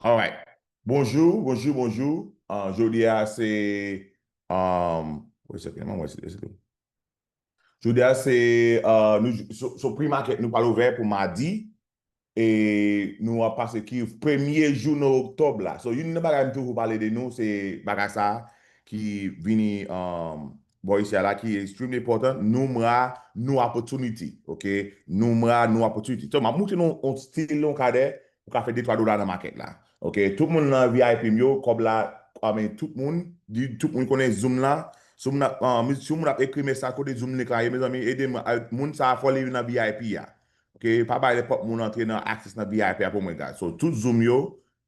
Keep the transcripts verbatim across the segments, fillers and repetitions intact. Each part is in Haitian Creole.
Alright. Bonjou, bonjou, bonjou. Uh, jodi a se um, wait a second, wait a second. Jodi a se uh, nou, so, so pre-market nou pral ouvè pou madi. E nou ap pase ki premye jou nan oktòb la. So, youn nan bagay m toujou pale de nou, se bagay sa ki vini um, bò isi a la ki extremely important. Numra, new opportunity. Ok? Numra, new opportunity. So, m ap montre nou yon stil, yon kadè, ou ka fè de twa dola nan market la. Ok? Tout moun nan V I P m yo, kòb la, I mean, tout moun, di tout moun konnen Zoom la. Zoom la, um, si yon moun ap ekri mesaj kote Zoom link la ye, mezanmi, ede m, uh, moun sa a fò li nan V I P a. Ok, pa bay nenpòt moun antre nan access nan V I P a pou mwen, guys. So, tout Zoom yo,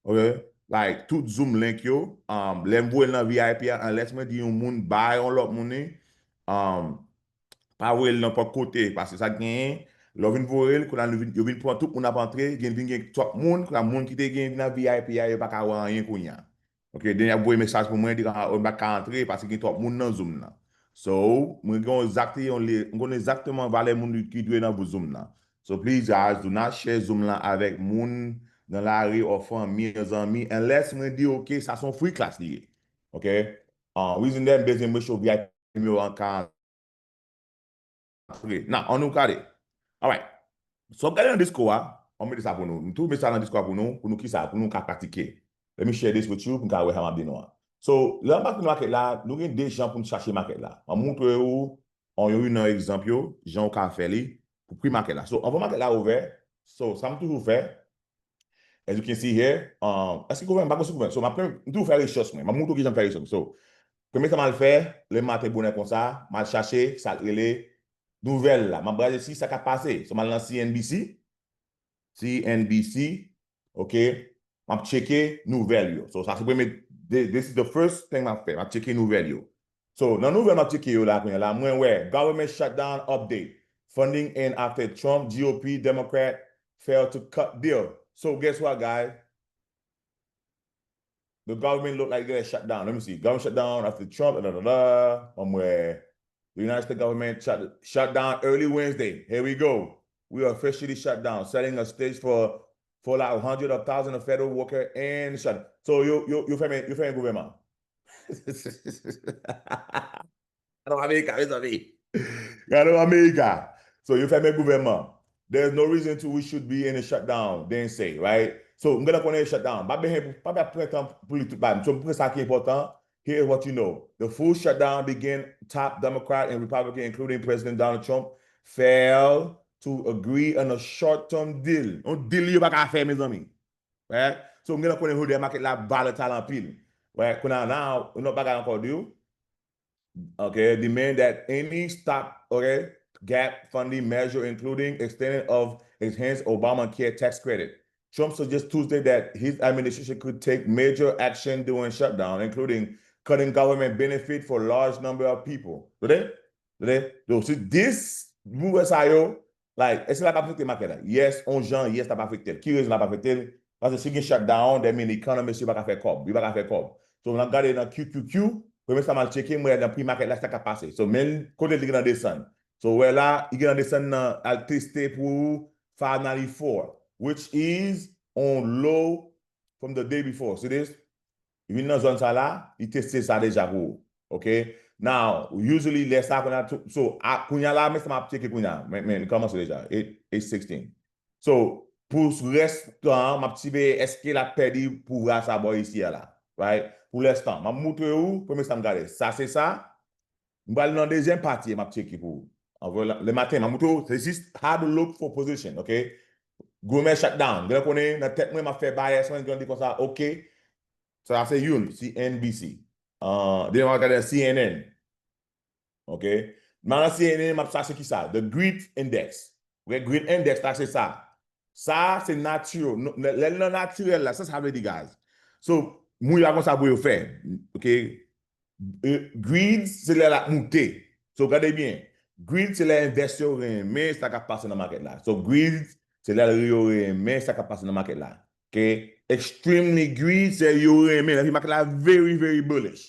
ok, like, tout Zoom link yo, um, lè m voye l nan V I P a, unless mwen di yon moun bay yon lòt moun li, um, pa voye l nenpòt kote, paske sa k genyen, lè w vin voye l, kounye a yo vin pran tout moun ap antre, gen vin gen twòp moun, kounye a moun ki te gen nan V I P a, yo pa ka wè anyen kounye a. Ok, then y ap voye mesaj pou mwen, di, ah, oh, m pa ka antre, paske gen twòp moun nan Zoom nan. So, mwen gen yon egzakte, yon li, m konnen egzakteman valè moun ki dwe nan Zoom nan. So, please, guys, do not share Zoom lan avèk moun nan lari, or fanmi, zanmi, unless mwen di, ok, sa se yon free class li ye. Ok? Uh, reason that, m bezwen mwen show V I P yo an ka antre. Nan, ann nou gade. Alright. So, gade nan diskou a, ann mete sa pou nou. M tou met sa nan diskou a pou nou, pou nou ki sa, pou nou ka pratike. Let me share this with you, pou nou ka wè sa m ap di nou an. So, lè n ap pase nan market la, nou gen de jan pou nou chache market la. M ap montre ou, an yon, youn nan egzanp yo, jan ou ka fè li, pou pre-market la. So, anvan market la ouvè, so, sa m toujou fè, as you can see here, um, èske gouvènman, m pa konn si gouvènman. So, m ap, m toujou fè rechèch mwen. M ap montre w kijan m fè rechèch mwen. So, premye sa m al fè, lè maten bonè konsa, m al chache sa k rele nouvèl la. M ap brase si sa k ap pase. So, m al nan C N B C. C N B C, ok? M ap tcheke nouvèl yo. So, sa se premye, thi- this is the first thing m ap fè. M ap tcheke nouvèl yo. So, nan nouvèl m ap tcheke yo la, kounye a la, mwen wè, government shutdown update. Funding end after Trump, G O P, Democrat fail to cut deal. So, guess what, guys? The government look like they shut down. Let me see. Government shut down after Trump. Da, da, da, da. Ann wè. The United States government shut, shut down early Wednesday. Here we go. We are officially shut down, setting a stage for fallout. Hundreds of thousands of federal workers and shut. So, yo, yo, yo fèmen, yo fèmen gouvènman. Gade Amerika, mezanmi. Gade Amerika. So, yo fèmen gouvènman. There's no reason to we should be in a shutdown, they say, right? So, m gentan konnen shutdown. Pa bezwen, pa bezwen pran tan pou li tout bagay. So, m pran sa ki enpòtan. Here's what you know. The full shutdown began, top Democrat and Republican, including President Donald Trump, fail to agree on a short-term deal. Yon deal yo pa ka fè, mezanmi. Right? So, m gentan konnen jodi a market la volatile anpil. Right? Kounye a, now, yon lòt bagay ankò, di w. Okay, demand that any stop, okay, gap funding measure, including extending of enhanced Obamacare tax credit. Trump suggests Tuesday that his administration could take major action during shutdown, including cutting government benefit for large number of people. Tande? Tande? Donk, si dis nouvèl sa yo, like, èske l ap afekte market la? Yes, on jan, yes, l ap afekte l. Ki rezon l ap afekte l? Paske si gen shutdown, that mean economist yo pa ka fè kòb. Yo pa ka fè kòb. So, n ap gade nan Q Q Q, premye sa m al tcheke, m wè nan pre-market la, sa k ap pase. So, men kote li gentan desann. So, wè la, li gentan desann nan al teste pou five ninety-four, which is on low from the day before. See this? Li vin nan zòn sa la, li teste sa deja pou ou. Ok? Now, usually, lè sa, kounye a, so, a, kounye a la, men sa m ap tcheke kounye a. Men, men, li kòmanse deja. Eight, eight sixteen. So, pou rès tan an, m ap siveye èske l ap pèdi pouvwa sa bò isi a la. Right? Pou lenstan, m ap moutre ou, premye sa m gade. Sa se sa. M pral nan dezyèm pati, m ap tcheke pou ou. Anvan le maten, m ap moutre ou, se jis how to look for position, ok? Gomen shutdown. Gen lè konnen, nan tèt mwen, m ap fè bias mwen, gen lè konsa, ok. Sa se youn, C N B C. Uh, demen m ap gade C N N. Ok? M al nan C N N, m ap chache ki sa? The greed index. Ok? Greed index la, se sa. Sa, se natirèl. Lè l nan natirèl la, sa sa vle di, guys. So, moun yo pa konn sa pou yo fè. Ok? Greed, se lè l ap moute. So, gade byen. Greed, se lè envestè yo renmen sa k ap pase nan market la. So, greed, se lè yo renmen sa k ap pase nan market la. Ok? Extremely greed, se yo renmen. Lè market la very, very bullish.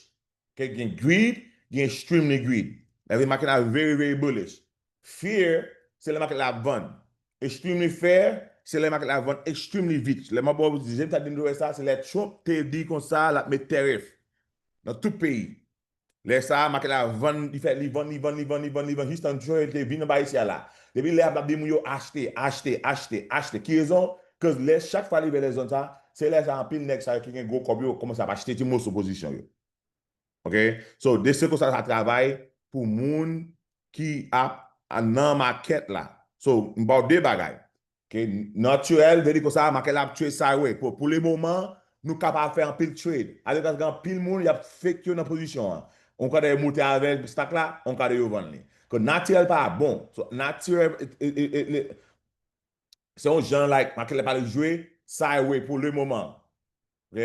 Ok, gen greed, gen extremely greed. Lè market la very, very bullish. Fear, se lè market la ap vann. Extremely fear, se lè market la vann extremely vit. Lè m ap ba w dezyèm sa di m te wè sa, se lè Trump te di konsa l ap met tariff nan tout peyi. Lè sa a, market la vann, li fè, li vann, li vann, li vann, li vann, li vann, jis tan Trump te vin anba isi a la. Depi lè a, m ap di moun yo achte, achte, achte, achte. Ki rezon? Cause lè chak fwa li vè lè zòn sa, se lè sa anpil nèg sa yo ki gen gwo kòb yo kòmanse ap achte ti moso pozisyon yo. Ok? So, de se konsa sa travay pou moun ki ap nan makèt la. So, m ba w de bagay. Ok? Natirèl, vle di konsa, makèt la ap trade sideways. Pou, pou le moman, nou kapab fè anpil trade. Alè, paske gen anpil moun, y ap fake yo nan pozisyon an. On ka de yo moute avè stock la, on ka de yo vann li. Ke natirèl pa bon. So, natirèl, e, e, e, e, se yon jan, like, makèt la pa jwe sideways pou le moman. Ok?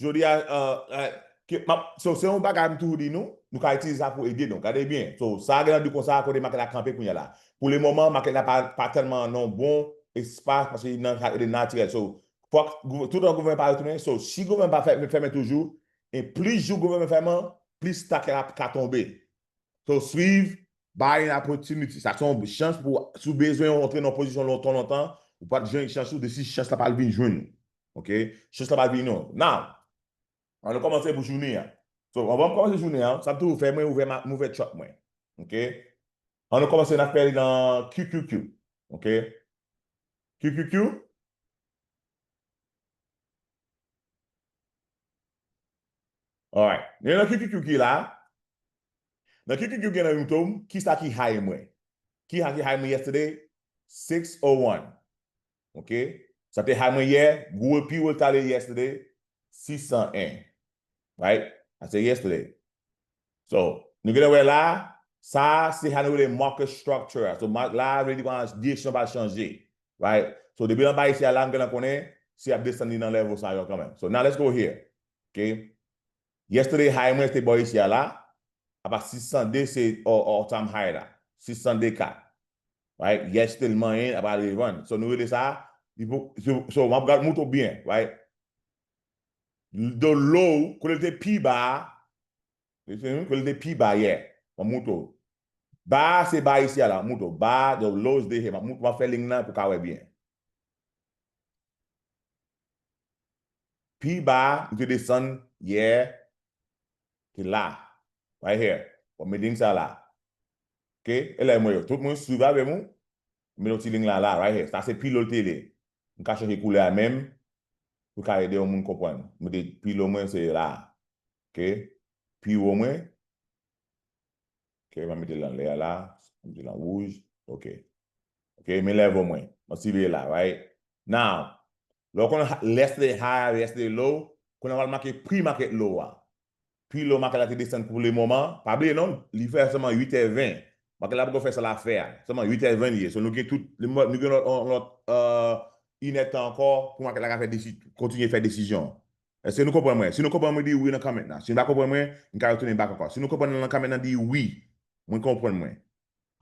Jodi a, euh, euh, ke, m ap, so, se yon bagay m toujou di nou, nou ka itilize sa pou ede nou. Gade byen. So, sa a gen nan di konsa, kote makèt la kanpe kounye a la. Pou le moman, makèt la pa, pa tèlman nan yon bon espas, paske li nan sa yo rele natirèl. So, fòk gouv-, toutan gouvènman pa retounen. So, si gouvènman pa fè-, fèmen toujou, e plis jou gouvènman fèmen, plis stock la ka tonbe. So, swiv buying opportunity. Sa se yon chans pou, si w bezwen antre nan yon pozisyon lontan, lontan, ou pa t jwenn chans ou, de si chans la pa vin jwenn ou. Ok? Chans la pa vin non. Now, ann nou kòmanse pou jounen an. So, anvan m kòmanse jounen an, sa m toujou fè, mwen ouvè ma, m ouvè chart mwen. Ok? Ann nou kòmanse, n ap fè li nan Q Q Q. Ok? Q Q Q. Alright. Men nan Q Q Q ki la. Nan Q Q Q gen nan yon tom, kisa ki high mwen? Ki high, ki high mwen yesterday? Six oh one. Ok? Sa te high mwen yè, gwo pi wo l t ale yesterday, six cent un. Right? Sa se yesterday. So, nou genlè wè la, sa se sa nou rele market structure. So, ma-, la vle di kòman direksyon pa chanje. Right? So, depi l anba isi a la, m genlè konnen si ap desann li nan level sa yo kanmenm. So, now let's go here. Ok? Yesterday high mwen te bò isi a la, apa six cent deux se all, all time high la. Six cent deux K. Right? Yesterday l manyen, apa l revann. So, nou rele sa, li pou, so, so, m ap gad mouto byen, right? The low, kote l te pi ba, you see me? Kote l te pi ba, yeah. M ap moutre w. Ba a se ba isi a la, m ap moutre w. Ba, the low is the here. M ap moutre, m ap fè liy lan pou w ka wè byen. Pi ba, li te desann, yeah. Te la. Right here. W ap mete liy sa la. Ok? E lè mwen yo. Tout moun swiv avè m, ou? M mete yon ti liy la, la, right here. Sa se pi low l te ye. M ka chanje koulè a menm. Pou ka ede yon moun konprann. M mete pi low mwen se la. Ok? Pi wo mwen. Ok, m a mete l anlè a la. M mete l an wouj. Ok. Ok, men level mwen. M a siveye la, right? Now, lè w konn ha-, yesterday high, yesterday low, kounye a w al make pre-market low a. Pi low market la te desann pou le moman. Pa bliye non, li fè sèlman uit è ven. Market la poko fè sa l ap fè a. Sèlman uit è ven li ye. So nou gen tout, nou gen lòt, lòt, euh, inèdtan ankò pou market la ka fè desi-, kontinye fè desizyon. Èske nou konprann mwen? Si nou konprann mwen, di wi nan comment la. Si nou pa konprann mwen, m ka retounen back ankò. Si nou konprann nan comment la, di wi. Mwen konprann mwen.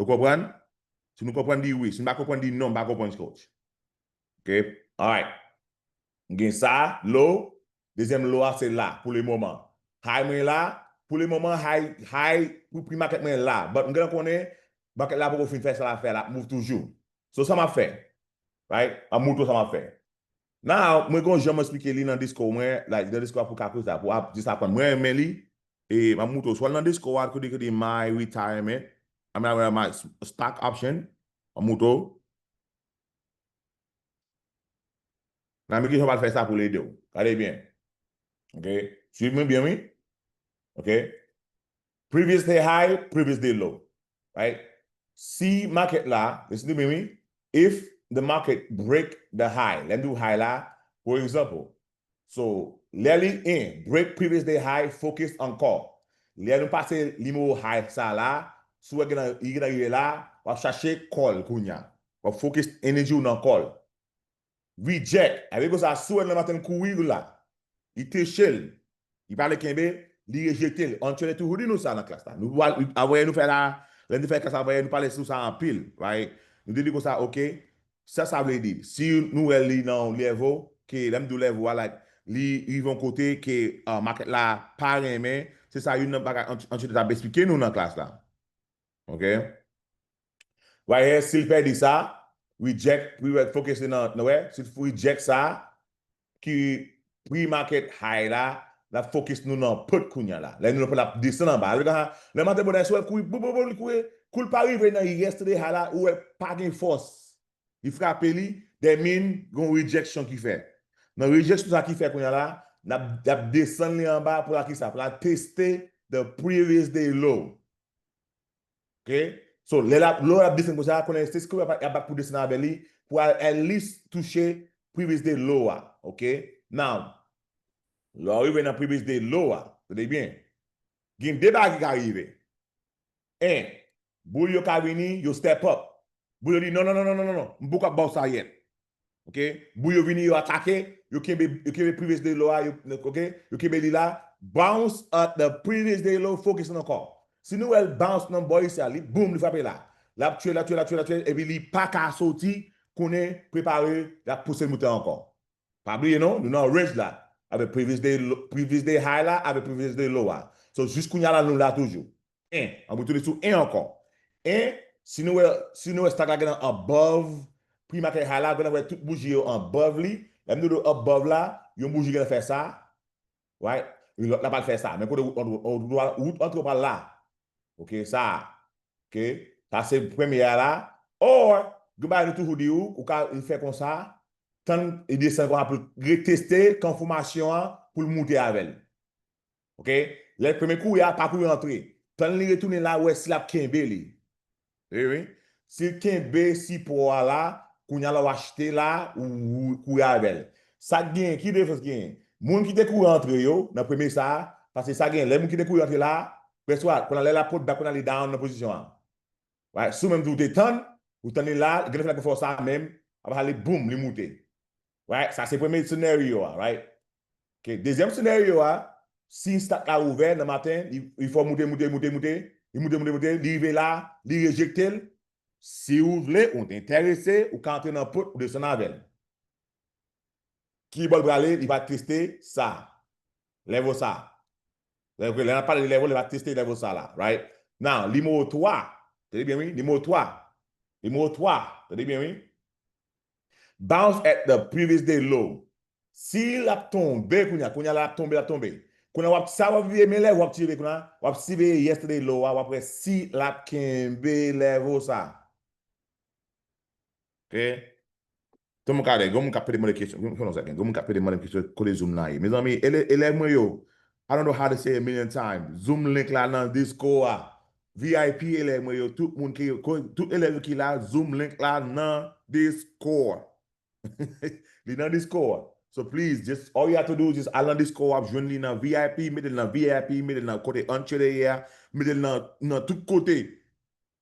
Ou konprann? Si nou konprann, di wi. Si nou pa konprann, di non, m pa konprann, coach. Ok? Alright. M gen sa, low. Dezyèm low a se la, pou le moman. High mwen la, pou le moman, high, high, pou pre-market mwen la. But m gentan konnen, market la poko fin fè sa l ap fè, l ap move toujou. So, sa m ap fè? Right? M ap moutre w sa m ap fè. Now, mwen gen yon jan mwen esplike li nan Discord mwen, like, nan Discord pou ka koze sa, pou ap, jis aprann. Mwen renmen li, e m ap moutre w. Swa nan Discord a, kote, kote my retirement, I mean, my stock option, m ap moutre w. Nan men kijan w pral fè sa pou l ede w. Gade byen. Ok? Swiv mwen byen, wi. Ok? Previous day high, previous day low. Right? Si market la, listen to me, wi. If the market break the high, lè m di w high la, for example, so, lè li en, break previous day high, focus on call. Lè nou pase nimewo high sa la, si w wè gen nan, li gen nan rive la, w ap chache call kounye a. W ap focus energy w nan call. Reject. Avèk sa, si w wè nan maten l kouri la, li teche l, li pa vle kenbe, li rejete l. Ann chèche toujou di nou sa nan klas la. Nou, avè nou fè la, lè nou fè klas avè nou pale sou sa anpil, right? Nou te di konsa, ok, sa sa vle di, si nou wè li nan yon level, ke lè m di w level a, like, li rive yon kote ke, uh, market la pa renmen, se sa youn nan bagay Anthony t ap esplike nou nan klas la. Ok? Right here, si l pèdi sa, reject, pre-, focus li nan, nan, wè, si l reject sa, ki pre-market high la, l ap focus nou nan put kounye a la. Lè nou nan put, l ap desann anba. Lè maten bonè, si w wè l kouri, bou, bou, bou, li kouri, kou l pa rive nan yesterday high la, ou wè pa gen fòs. Li frape li, that mean, gon rejection ki fè. Nan rejection sa ki fè kounye a la, n ap, n ap desann li anba pou la ki sa, pou la teste the previous day low. Ok? So, lè la, lè l ap desann konsa, konnen se kou y ap, y ap bat pou desann avè li, pou al at least touche previous day low a. Ok? Now, lè w rive nan previous day low a, tande byen, gen de bagay ki ka rive. En, boul yo ka vini, yo step up. Boul yo di, non, non, non, non, non, non, non, m poko ap ba w sa yèt. Ok? Boul yo vini, yo atake, yo kenbe, yo kenbe previous day low a, yo, ok? Yo kenbe li la, bounce at the previous day low, focus ankò. Si nou wè l bounce nan bò isi a, li, boom, li frape la. L ap tchwe, l ap tchwe, l ap tchwe, l ap tchwe, epi li pa ka soti, konnen, prepare, l ap pouse l moute ankò. Pa bliye non, nou nan range la. Avèk previous day, lo- previous day high la, avèk previous day low a. So, jis kounye a la, nou la toujou. En, an pou tounen sou en ankò. En, si nou wè, si nou wè stock la gen nan above, pre-market high la, gen nan wè tout bouji yo above li. Lè m di w above la, yon bouji gen nan fè sa. Right? Yon lòt la pral fè sa. Men kote wout, wout, wout, wout antre pral la. Ok, sa. Ok? Sa se premye a la. Or, gen bagay nou toujou di ou, ou ka fè konsa, tann li desann konsa pou l reteste konfirmasyon an pou l moute avè l. Ok? Lè l premye kouri a, pa kouri antre. Tann li retounen la, wè si l ap kenbe li. Wi, wi. Si l kenbe sipò a la, kounye a la w achte la, ou, ou kouri avè l. Sa k genyen, ki diferans genyen? Moun ki te kouri antre yo, nan premye sa a, paske sa genyen, lè moun ki te kouri antre la, prèske kounye a lè l ap put back, kounye a li down nan pozisyon an. Right? Si w menm tou w te tann, ou tann li la, gen fè l ap fè w sa menm, apre sa li boom, li moute. Right? Sa se premye scenario a, right? Ok, dezyèm scenario a, si stock la ouvè nan maten, li, li fè w moute, moute, moute, moute, li moute, moute, moute, li rive la, li rejekte l, si w vle, ou enterese, ou ka antre nan put, ou desann avè l. Ki bò l prale, li va teste sa. Level sa. Lè, lè n ap pale de level, li va teste level sa la, right? Now, nimewo twa. Tande byen, wi. Nimewo twa. Nimewo twa. Tande byen, wi. Bounce at the previous day low. Si l ap tonbe kounye a, kounye a la l ap tonbe, l ap tonbe. Kounye a w ap, sa w ap veye men lè w ap tire kounye a, w ap siveye yesterday low a, w ap wè si l ap kenbe level sa. Ok? Tout moun ka de, gen moun k ap pede mande kesyon. Gen moun k ap pede mande kesyon kote Zoom nan ye. Mezanmi, ele-, elèv mwen yo, I don't know how to say a million times. Zoom link la nan Discord a. V I P elèv mwen yo, tout moun ki, tout elèv yo ki la, Zoom link la nan Discord. Li nan Discord. So please, just all you have to do is just al nan Discord, w ap jwenn li nan V I P, mete l nan V I P, mete l nan kote Untrader ye a, mete l nan, nan tout kote.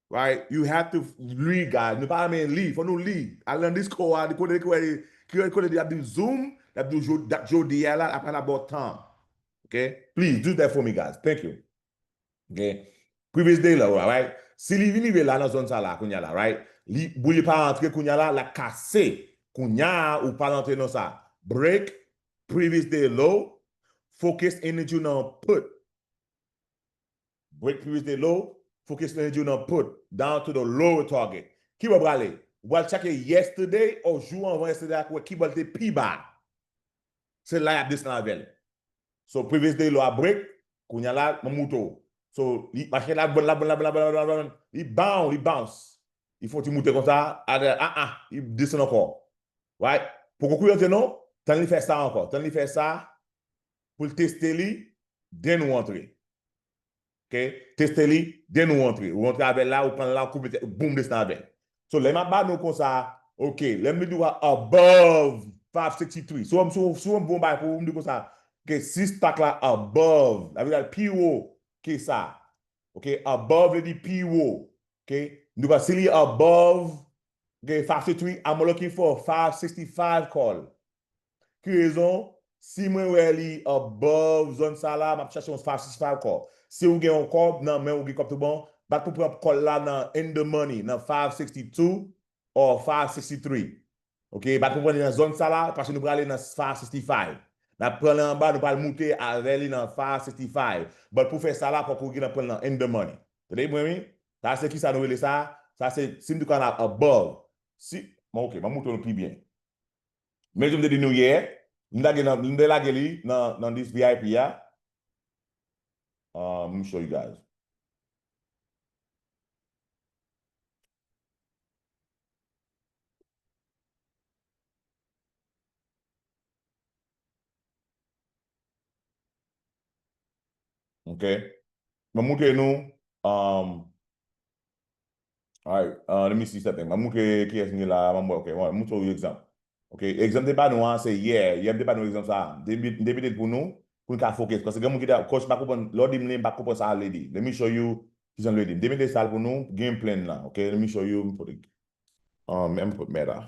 Right? You have to read, guys. Nou pa renmen li, fò nou li. Al nan Discord a, kote ki wè, ki wè kote y ap di Zoom, y ap di jodi a la, apre la bò tan. Ok? Please do that for me, guys. Thank you. Ok? Previous day low, right? Si li vin rive la nan zòn sa la, kounye a la, right? Li, boul li pa antre kounye a la, l ap kase. Kounye a, ou pa antre nan sa. Break, previous day low, focus energy nan put. Break previous day low, focus energy nan put, down to the lower target. Ki bò prale? Ou pral tcheke yesterday, ou jou anvan yesterday a, pou wè ki bò l te pi ba. Se la y ap desann avè l. So, previous day low a break, kounye a la, mwen moute w. So, li mache la, bon, la, bon, la, bon, la, bon, la, bon, la, bon, li bounce, li bounce. Li fè yon ti moute konsa, a, a, a, li desann ankò. Right? Poko kouri antre non, tann li fè sa ankò. Tann li fè sa, pou l teste li, then ou antre. Ok? Teste li, then ou antre. Ou antre avè l la, ou pran l la, ou koupe tèt, boum, desann avè l. So, lè m ap ba nou konsa, ok, lè m di w above five sixty-three. Si w, si w, si w bon bay pou ou, m di konsa, ok, si stock la above, sa vle di pi wo ke sa. Ok, above vle di pi wo. Ok, m di konsa, si li above, ok, five sixty-three, I'm looking for five sixty-five call. Ki rezon? Si mwen wè li above zòn sa la, m ap chache yon five sixty-five call. Si ou gen yon kòb nan men ou, gen kòb tou bon, bat pou pran call la nan in the money, nan five sixty-two or five sixty-three. Ok, bat pou pran li nan zòn sa la, paske nou prale nan five sixty-five. N ap pran li anba, nou pral moute avè li nan five sixty-five. Bat pou fè sa la, fòk ou gen nan pran li nan in the money. Tande mwen, wi? Sa se ki sa nou rele sa? Sa se, si m di konsa above. Si, Bon, ok, m ap montre nou pi byen. Men jan m te di nou yè, m lage nan, m te lage li nan, nan lis V I P a. Uh, let me show you guys. Ok. Mwen montre nou, um, alright, uh, let me see something. Mwen montre kiyès m gen la, mwen, ok, mwen montre yon egzanp. Ok, egzanp te ba nou an, se yè, yè m te ba nou egzanp sa. M te, m te mete l pou nou, pou n ka focus. Paske gen moun ki ta, coach, m pa konprann, lè w di m li, m pa konprann sa l vle di. Let me show you kijan l vle di. M te mete sa l pou nou, game plan nan, ok? Let me show you, m pote, um, m pote Meta.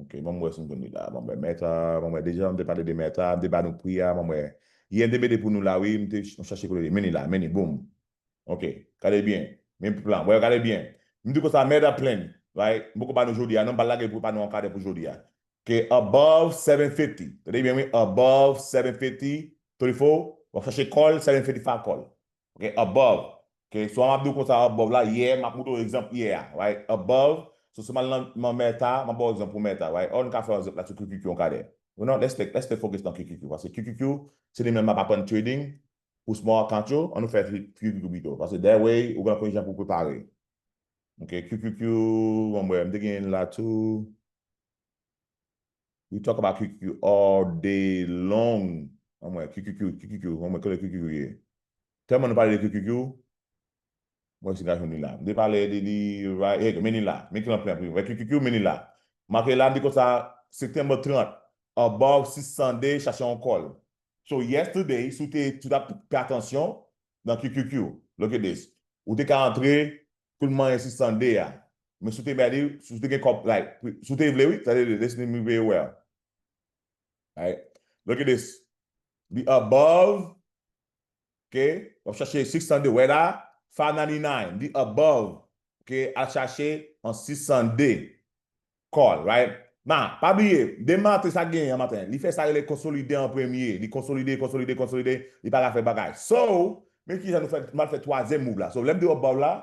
Ok, ban m wè si m konn li la. Ban m wè Meta, ban m wè deja, m te pale de Meta, m te ba nou pri a, ban m wè. Yè m te mete pou nou la, wi, m te ch-, m chache kote li. Men li la, men li, boom. Ok, gade byen. Men plan, wè, gade byen. M di konsa, Meta plan, right? M poko ba nou jodi a, non, m pa lage pou pa nou ankadre pou jodi a. Ok, above seven fifty. Tande byen, wi, above seven fifty, thirty-four, w ap chache call, seven fifty-five call. Ok, above. Ok, so m ap di w konsa above la, yè, m ap montre w egzanp yè a, right? Above, so si m al nan, nan Meta, m ap ba w egzanp pou Meta, right? Ou ka fè egzanp la sou Q Q Q ankadè. Non, let's stay, let's stay focus nan Q Q Q, paske Q Q Q, se li menm m ap aprann trading pou small account yo, ann nou fè Q Q Q pito, paske that way, ou gen pwen jan pou prepare. Ok, Q Q Q, bon, mwen, m te gen la tou. We talk about Q Q Q all day long. Anmwey, Q Q Q, Q Q Q, anmwey, kote Q Q Q ye? Tèlman nou pale de Q Q Q, mwen si n ka jwenn li la. M te pale de li, right, hey, men li la. Men ki lan plan pou li. Wè Q Q Q, men li la. Make la, m di konsa, September trant, above six cent de, chache yon call. So, yesterday, si w te, si w t ap pè atansyon, nan Q Q Q, look at this. Ou te ka antre, pou l manyen six cent de a. Men si w te mède, si w te gen kòb, like, si w te vle, wi, tande, listen to me very well. Right? Look at this. The above, ok? W ap chache six cent de, wè la, five ninety-nine, the above, ok? Al chache an six cent de. Call, right? Nan, pa bliye, demen maten sa genyen an maten, li fè sa rele konsolide an premye. Li konsolide, konsolide, konsolide, li pa ka fè bagay. So, men kijan nou fè, m al fè twazyèm move la. So, lè m di above la,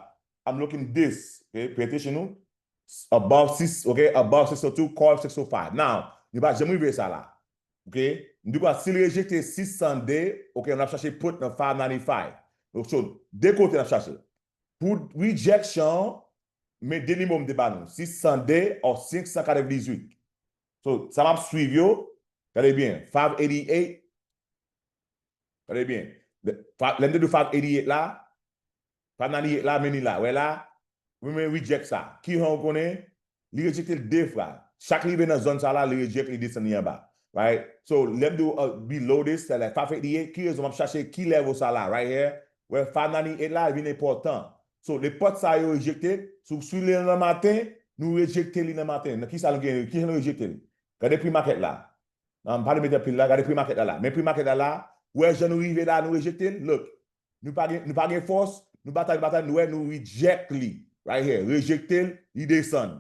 I'm looking this, ok? Pay attention nou. Above six, ok? Above six oh two, call six oh five. Now, nou pa janm rive sa la. Ok? M di kwa, si l rejekte six cent de, ok, n ap chache put nan five ninety-five. Donk, so, de kote n ap chache. Pou rejection, men de nimewo m te ba nou, six cent de or cinq cent quatre-vingt-dix-huit. So, sa m ap swiv yo, gade byen, five eighty-eight, gade byen, lè, fa-, lè m te di w five eighty-eight la, five ninety-eight la, men li la, wè la, wi, men reject sa. Ki jan w konnen? Li rejekte l de fwa. Chak li rive nan zòn sa la, li reject, li desann li anba. Right? So, lè m di w, uh, below this, se like five eighty-eight, ki rezon m ap chache, ki level sa la, right here? Wè, five ninety-eight la, vin enpòtan. So, nenpòt sa yo rejekte, si w swiv li nan maten, nou rejekte li nan maten. Nan ki sa nou genyen, ki jan nou rejekte l? Gade pre-market la. Nan, m pa vle mete anpil la, gade pre-market la la. Men pre-market la la, wè jan nou rive la, nou rejekte l, look. Nou pa gen, nou pa gen fòs, nou batay, nou batay, nou wè, nou reject li. Right here, rejekte l, li desann.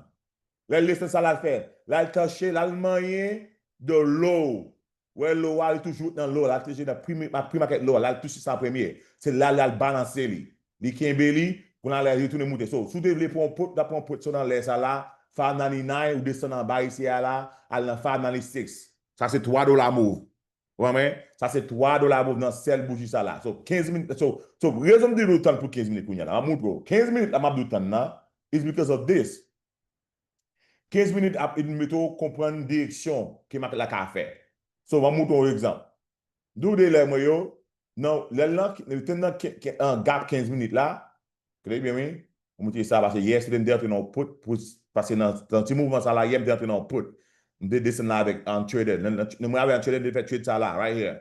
Lè l desann sa l al fè, l al touche, l al manyen the low. Wè low a, li toujou nan low, l al touche nan pre-, pre-market low, l al touche sa an premye. Se la l al balanse li. Li kenbe li, kounye a l al retounen moute. So, si w te vle pran yon put, w ta pran yon put so nan lè sa la, five ninety-nine, ou desann anba isi a la, al nan five ninety-six. Sa se twa dola move. Ou konprann? Sa se twa dola move nan sèl bouji sa la. So, kenz minit, so, so, rezon m di nou tann pou kenz minit kounye a la. M ap montre w. Kenz minit la m ap di w tann nan, is because of this. Kenz minit ap ede mete w konprann direksyon ke maket la ka fè. So, m ap montre w yon egzanp. Di w de lè mwen yo, nan, lè l nan, li te nan ke, ke, an gap kenz minit la, koute byen, wi. Ou montre sa, paske yè, se te m te antre nan yon put, pou, paske nan, nan ti mouvman sa la, yè, m te antre nan yon put. M te desann la avèk an trader. Nan, nan, nan mwen avèk an trader, m te fè trade sa la, right here.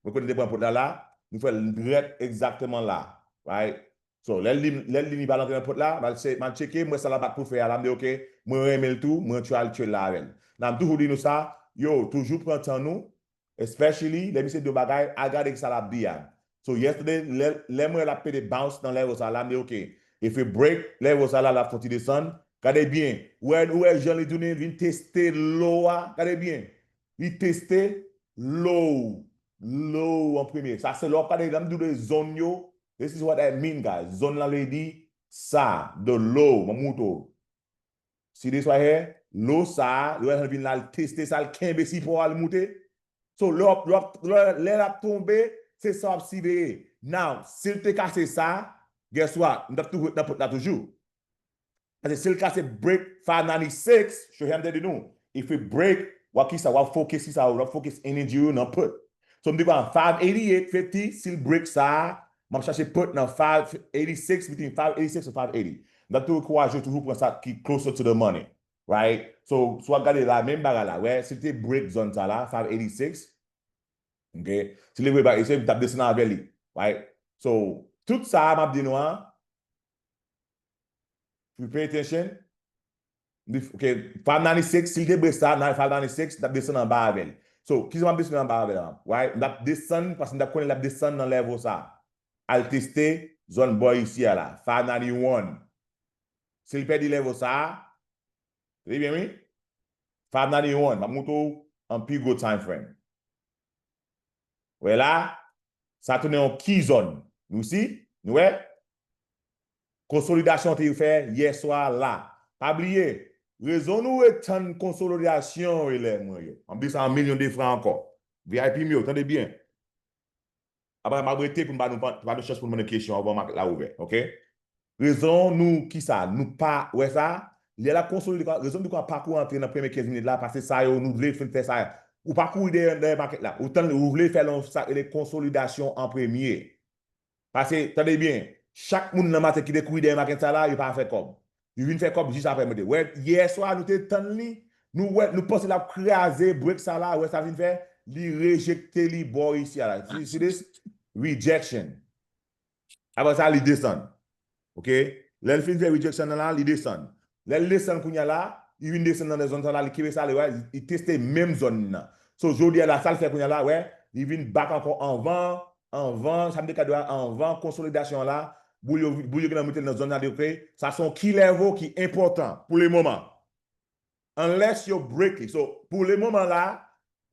Mwen kote m te pran put la la, nou fè l drèt egzakteman la, right? So, lè l di, lè l di li pa antre nan put la, m al se, m al tcheke, m wè sa l ap bat pou fè a la, m di, ok, mwen renmen l tou, mwen try al trade la avè l. Nan, m toujou di nou sa, yo, toujou pran tan nou, especially, lè misye di yon bagay, al gade ki sa l ap di a. So, yesterday, lè, lè m wè l ap pede bounce nan level sa la, m di, ok, if it break level sa la, l ap fè yon ti desann, gade byen, wè, wè jan li tounen, vin teste low a, gade byen, li teste low, low an premye. Sa se lè w ap gade, lè m di w de zòn yo, this is what I mean, guys. Zòn lan vle di sa, the low, mwen montre w. See this right here? Lo sa, lo sa vin la, l teste sa, l kenbe sipò a, l moute. So, lè w ap, lè w ap, lè, lè l ap tonbe, se sa w ap siveye. Now, si l te kase sa, guess what? M t ap toujou ret nan pant la toujou. Paske si l kase break five ninety-six, show him te di nou. If it break, w ap kisa, w ap focus kisa, w ap focus energy ou nan put. So, m di kwa, five eighty-eight fifty, si l break sa, m ap chache put nan five eighty-six, between five eighty-six and five eighty. M t ap tou ankouraje w toujou pran sa ki closer to the money. Right? So, si w ap gade la, menm bagay la, wè, si l te break zòn sa la, five eighty-six, ok? Si l te break five eighty-six, m t ap desann avè li, right? So, tout sa a m ap di nou an, if you pay attention, if, ok, five ninety-six, si l te break sa, five ninety-six, m t ap desann anba avè l. So, kisa m ap desann anba avè l an? Right? M t ap desann, paske m t ap konnen l ap desann nan level sa. Al teste zòn bò isi a la, five ninety-one. Si l pèdi level sa, tande byen, wi. Five ninety-one, m ap montre w an pi gwo time frame. Wè la, sa tounen yon key zòn. Nou si? Nou wè? Konsolidasyon te fè yè swa la. Pa bliye, rezon nou ret tann konsolidasyon yo, elèv mwen yo. M ap di sa an milyon de fwa ankò. V I P m yo, tande byen. Apre, m ap rete pou m ba nou, ba nou chans pou nou mande kesyon anvan makèt la ouvè, ok? Rezon nou, kisa, nou pa wè sa? Lè l ap konsolide, rezon nou pa kouri antre nan premye kenz minit la, paske sa yo, nou vle fin fè sa. Ou pa kouri dèyè, dèyè makèt la. Ou tann, ou vle fè l yon sa rele konsolidasyon an premye. Paske, tande byen, chak moun nan maten ki te kouri dèyè makèt sa la, yo pa fè kòb. Yo vin fè kòb jis apre mete. Wè, yè swa, nou te tann li, nou wè, nou panse l ap kraze break sa la, wè sa vin fè, li rejekte li bò isi a la. See, see this? Rejection. Apre sa, li desann. Ok? Lè l fin fè rejection nan la, li desann. Lè l desann kounye a la, li vin desann nan zòn sa la, li kenbe sa, li wè, li teste menm zòn nan. So, jodi a la, sa l fè kounye a la, wè, li vin back ankò anvan, anvan, sa m te ka di a, anvan konsolidasyon an la, boul yo, boul yo gentan monte nan zòn nan, ok? Sa se yon key level ki enpòtan pou le moman. Unless yo break li. So, pou le moman la,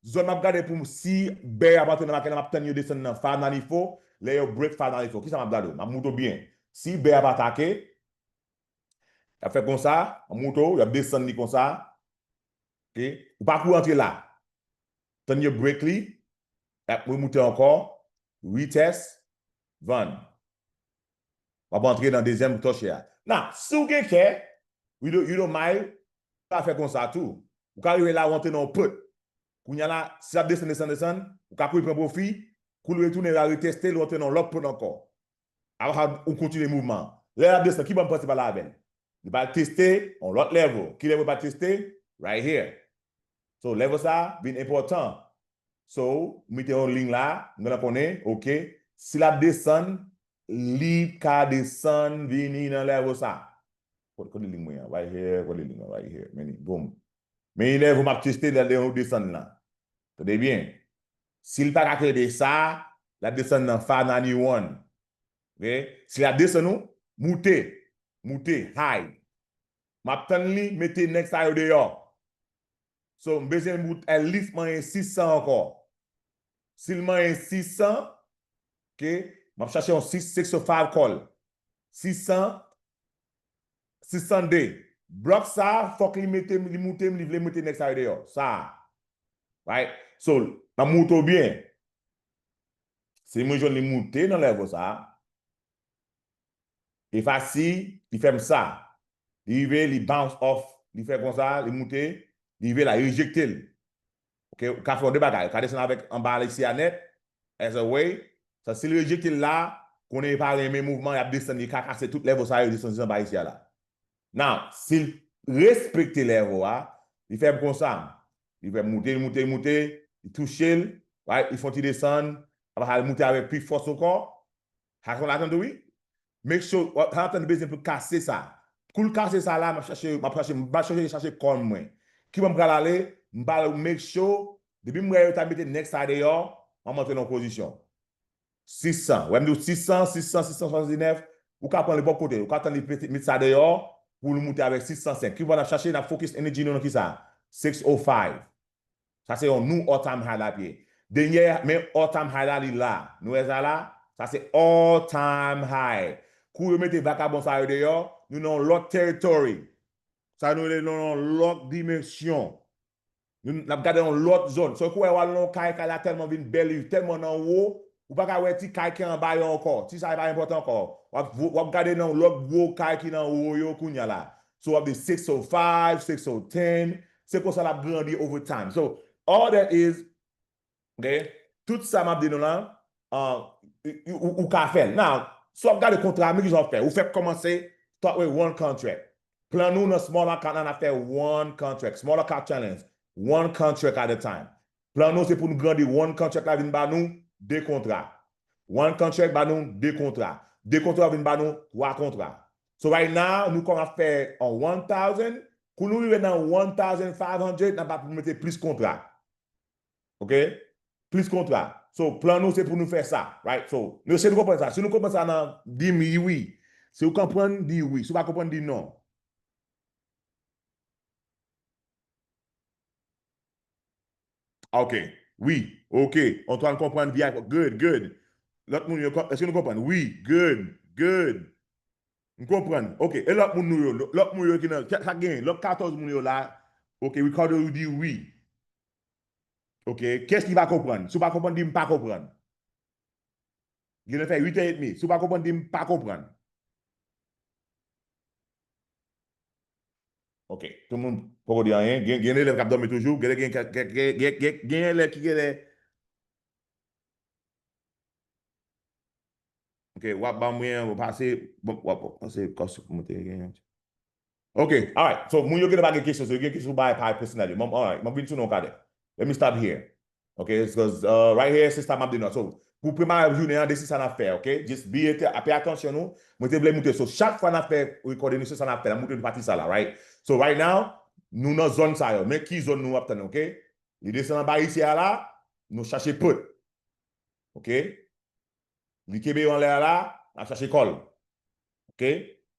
zòn m ap gade pou m, si bear ap antre nan makèt la, m ap tann yo desann nan five ninety-four, lè yo break five ninety-four. Kisa m ap gade w? M ap montre w byen. Si bear ap atake, y ap fè konsa, m ap montre w, y ap desann li konsa. Ok? Ou pa kouri antre la. Tann yo break li, y ap remoute ankò, retest, vann. W ap antre nan dezyèm touche a. Now, si w gen kè, you don't, you don't mind, pa fè konsa tou. Ou ka rive la, ou antre nan yon put. Kounye a la, si l ap desann, desann, desann, ou ka kouri pran pwofi, kou l retounen, l al reteste, l antre nan yon lòt put ankò. Apre sa, ou kontinye mouvman an. Lè l ap desann, ki bò m panse pale avè l? Li pral teste yon lòt level. Ki level l pral teste? Right here. So, level sa a vin enpòtan. So, m mete yon liy la, m gentan konnen, ok, si l ap desann, li ka desann vini nan level sa. Kote, kote liy mwen an? Right here, kote liy mwen? Right here. Men li, boom. Men li level m ap teste, l ap desann la. Tande byen. Si l pa ka kenbe sa, l ap desann nan five ninety-one. Ok? Si l ap desann ou, moute. Moute, high. M ap tann li, mete nèg sa yo deyò. So, m bezwen bout at least manyen sis san ankò. Si l manyen sis san, ok, m ap chache yon six, six oh five call. Sis san, sis san de. Block sa, fòk li mete, li moute, li vle mete nèg sa yo deyò. Sa. Right? So, m ap montre w byen. Si mwen jwenn li moute nan level sa, e fasi, li fè m sa. Li rive, li bounce off, li fè konsa, li moute, li rive la, li rejekte l. Ok, ou ka fè yon de bagay, ou ka desann avèk anba isi a nèt, as a way. Sa, si l rejekte l la, konnen li pa renmen mouvman, y ap desann, li ka kase tout level sa yo, desann jis anba isi a la. Now, si l respekte level a, li fè m konsa. Li fè m moute, li moute, li moute, li touche l, right? Li fè yon ti desann, apre sa, li moute avèk pi fòs ankò. Sa konn atann tou, wi. Make sure, w ap, sa atann bezwen pou kase sa. Kou l kase sa la, m ap chache, m ap chache, m pa chache, chache kòn mwen. Ki bò m pral ale, m pral make sure, depi m wè yo ta mete nèg sa deyò, m ap antre nan pozisyon. Sis san. Wè m di w sis san, sis san, sis san swasanndisnèf, ou ka pran nenpòt kote, ou ka tann li pete, met sa deyò, pou l moute avèk sis san senk. Ki bò n ap chache, n ap focus energy nou nan kisa? Six oh five. Sa se yon nou all time high l ap ye. Dènye, men all time high la, li la. Nou wè sa la? Sa se all time high. Kou yo mete vakabon sa yo deyò, nou nan yon lòt territory. Sa nou rele nan yon lòt dimansyon. Nou, n ap gade yon lòt zòn. So, kou wè w al nan yon kay, kay la tèlman vin bèl, li tèlman nan wo, ou pa ka wè ti kay ki anba yo ankò. Ti sa yo pa enpòtan ankò. W ap, w ap gade nan yon lòt gwo kay ki nan wo yo kounye a la. So, w ap di six oh five, six oh ten. Se konsa l ap grandi over time. So, all that is, ok? Tout sa m ap di nou la, uh, ou, ou, ou ka fè l. Now, si w ap gade kontra, men ki jan w fè. Ou fèk kòmanse, start with one contract. Plan nou nan small account la, n ap fè one contract. Small account challenge. One contract at a time. Plan nou se pou nou grandi one contract la vin ba nou de kontra. One contract ba nou de kontra. De kontra vin ba nou twa kontra. So right now, nou kòmanse fè an one thousand. Kou nou rive nan one thousand five hundred, n ap ap mete plis kontra. Ok? Plis kontra. So, plan nou se pou nou fè sa. Right? So, nou eseye nou konprann sa. Si nou konprann sa nan, di m wi. Si w konprann, di wi. Si w pa konprann, di non. Ok. Wi. Ok. Antoine konprann V I P. Good, good. Lòt moun yo, èske nou konprann? Wi. Good, good. M konprann. Ok. E lòt moun nou yo, lòt moun yo ki nan, sa gen, lòt katòz moun yo la. Ok. Ricardo, ou di wi. Ok. Kiyès ki pa konprann? Si w pa konprann, di m pa konprann. Genlè fè uit è edmi. Si w pa konprann, di m pa konprann. Ok. Tout moun poko di anyen. Gen, gen elèv k ap dòmi toujou. Genlè gen, gen, gen, gen, gen, gen elèv ki genlè. Ok, w ap ban mwen, w pase, bon, w ap pase kòs pou mwen te gen. Ok, alright. So, moun yo genlè pa gen kesyon, so yo gen kesyon bay pa pèsonèl yo. Bon, alright, m ap vin sou nou yon kadè. Let me stop here. Ok, because, uh, right here, se sa m ap di nou. So, pou premye jounen an, de se sa n ap fè, ok? Just be at-, pay attention nou. Mwen te vle moutre, so, chak fwa n ap fè recording, se sa n ap fè, n ap moutre nou pati sa la, right? So, right now, nou nan zòn sa yo. Men ki zòn nou ap tann, ok? Li desann anba isi a la, nou chache put. Ok? Li kenbe yo anlè a la, n ap chache kò l. Ok?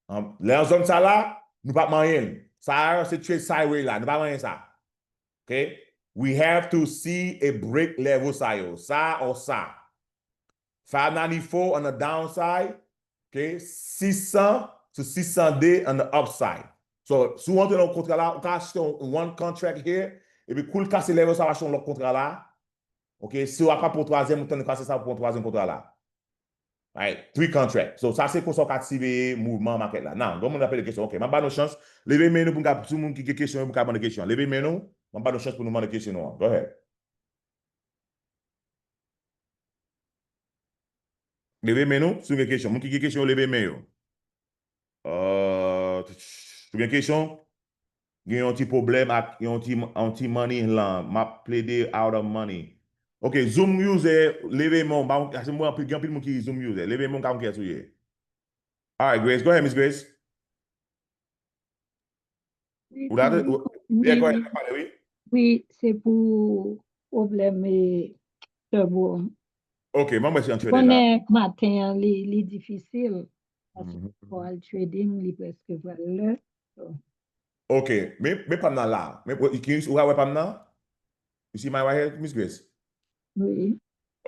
An, lè an zòn sa la, nou p ap manyen l. Sa a, se trade sideway la, nou pa manyen sa. Ok? We have to see a break level sa yo. Sa or sa. Five ninety-four on the downside. Ok? Six cents to six cent deux on the upside. So, si w antre nan kontra la, ou ka achte yon one contract here, epi kou l kase level sa, w achte yon lòt kontra la. Ok, si w ap pran twazyèm, ou tann kase sa pou pran twazyèm kontra la. Right, three contract. So, sa se konsa w ka siveye mouvman makèt la. Now, gen moun ap poze kesyon. Ok, m ap ba nou chans. Leve men nou pou n ka, sou moun ki gen kesyon, pou n ka mande kesyon. Leve men nou, m ap ba nou chans pou nou mande kesyon nou an. Go ahead. Leve men nou, si w gen kesyon. Moun ki gen kesyon, leve men yo. Euh, ou gen kesyon? Gen yon ti pwoblèm ak yon ti, yon ti money lan. M ap plede out of money. Ok, Zoom user, leve men w. Ba, se mwen, anpil, gen anpil moun ki Zoom user. Leve men w, ka konn kiyès ou ye. Alright, Grace. Go ahead, Miss Grace. Wi, ou la, wi, ou, wi, yeah, go ahead, wi, pale, wi. Wi, se pou pwoblèm, e, turbo. Ok, mwen, mwen se yon trader la. Konnen maten an, li, li difisil. Paske, mhm, pou al trading, li prèske pral lè. So. Ok, men, men pa m nan la. Men, ou, ou, ou ka wè pa m nan? You see my right here, Miss Grace? Wi.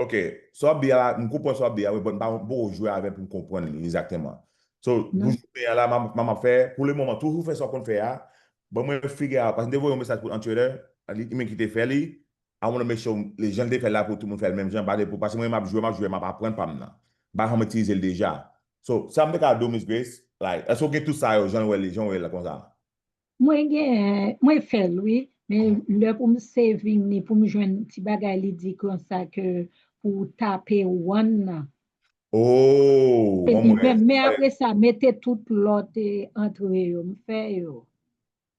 Ok, sa w ap di a la, m konprann sa w ap di a, wi, but m pa, m poko jwe avè l pou m konprann li egzakteman. So, non, pou jounen an la, m ap, m ap fè, pou le moman, toujou fè sa w konn fè a. Ban mwen figure out, paske m te voye yon mesaj pou Antrader, li, men ki te fè li. I wanna make sure le jan l te fè l la pou tout moun fè l menm jan, pa de pou, paske mwen m ap jwe, m ap jwe, m ap aprann pa m nan. M pa janm itilize l deja. So, sa m te ka di w, Miss Grace, like, èske w gen tout sa yo, jan w wè li, jan w wè l la konsa? Mwen gen, mwen fè l, wi. Men lè pou m saving ni, pou m jwenn ti bagay li di konsa ke pou w tape one nan. Oh, mwen, mwen. Men, men apre sa, mete tout lòt, e, antre yo, m fè yo.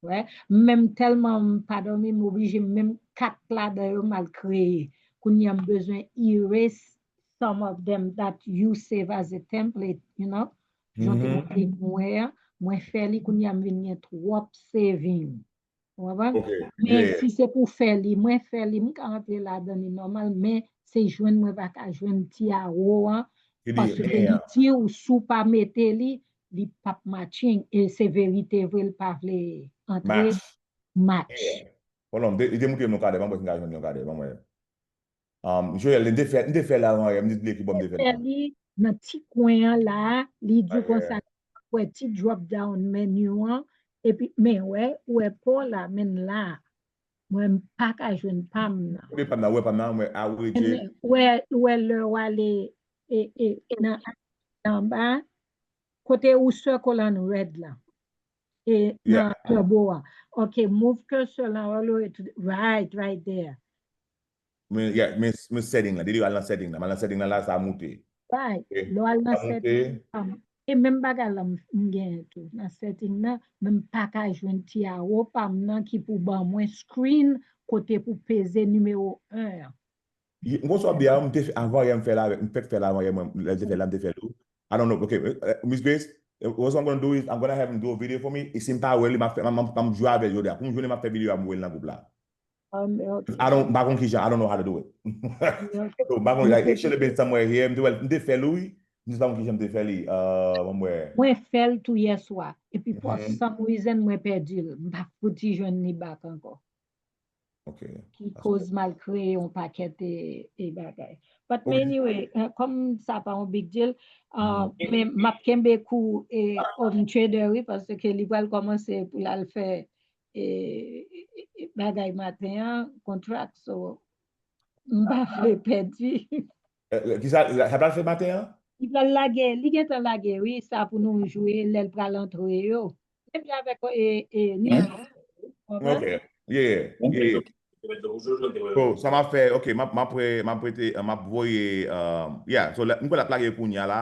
Wè, m menm tèlman m pa dòmi, m oblije m menm kat ladan yo m al kreye. Kounye a m bezwen erase some of them that you save as a template, you know? Jan te mande m wè a, mwen fè li, kounye a m vin gen twòp saving. Ou konprann? Men si se pou fè li, mwen fè li, m ka antre ladan li nòmal, men se jwenn mwen pa ka jwenn ti awo an, paske li di w si w pa mete li, li p ap matching, e se verite vre, l pa vle antre match. Hold on, li te montre m yon kadè, ban m wè si m ka jwenn yon kadè, ban m wè. Um, Joel, m te fè, m te fè l avan yè, m te di l ki bò m te fè l. Fè li nan ti kwen an la, li di konsa, wè ti drop down menu an, Epi, men wè, ou wè pa w la, men la, mwen m pa ka jwenn pa m nan. Ou wè pa m nan, ou wè pa m nan, mwen, ah, ou wè Jay. Men, ou wè, ou wè lè w ale e, e, nan, nan anba, kote ou circle an red la. E nan turbo a. Ok, move cursor la all the way to the right, right there. Men, yeah, men, men setting la, depi al nan setting la, m al nan setting la, la, sa moute. Right. Lè w al nan setting, um, e menm bagay la m m genyen tou. Nan setting nan, men m pa ka jwenn ti awo pa m nan ki pou ban mwen screen kote pou peze nimewo en an. M konn sa w ap di a, m te fè, avan yè m fè l avèk, m fèk fè l avan yè mwen, lè m te fè l la, m te fè l tou. I don't know, okay, uh, Miss Grace, uh, what I'm gonna do is I'm gonna have him do a video for me. E si m pa wè li, m ap fè, m ap jwe avè l jodi a. Pou m jwenn li, m ap fè videyo a, m voye l nan gwoup la. Um, okay. I don't, m pa konn kijan, I don't know how to do it. So, m pa konn, like, it should have been somewhere here. M te wè l, m te fè l, wi. M just pa konn kijan m te fè li. Uh, mwen wè. Mwen fè l tou yè swa. Epi for some reason, mwen pèdi l. M pa fouti jwenn li back ankò. Okay. Ki koz m al kreye yon pakèt e, e bagay. But men anyway, uh, kòm sa pa yon big deal, uh, men m ap kenbe kou e on trader wi, paske li pral kòmanse pou l al fè e, e, e, bagay maten an, contract, so m pa vle pèdi. Eh, eh, kisa, sa pral fè maten an? Li pral lage, li gentan lage, wi, sa pou nou jwe, lè l pral antre yo. Epi avèk, e, e, Nina. Ok, yeah, yeah, yeah. So, sa m ap fè, ok, m ap, m ap pre-, m ap prete, m ap voye, um, yeah, so, m kwè l ap lage kounye a la.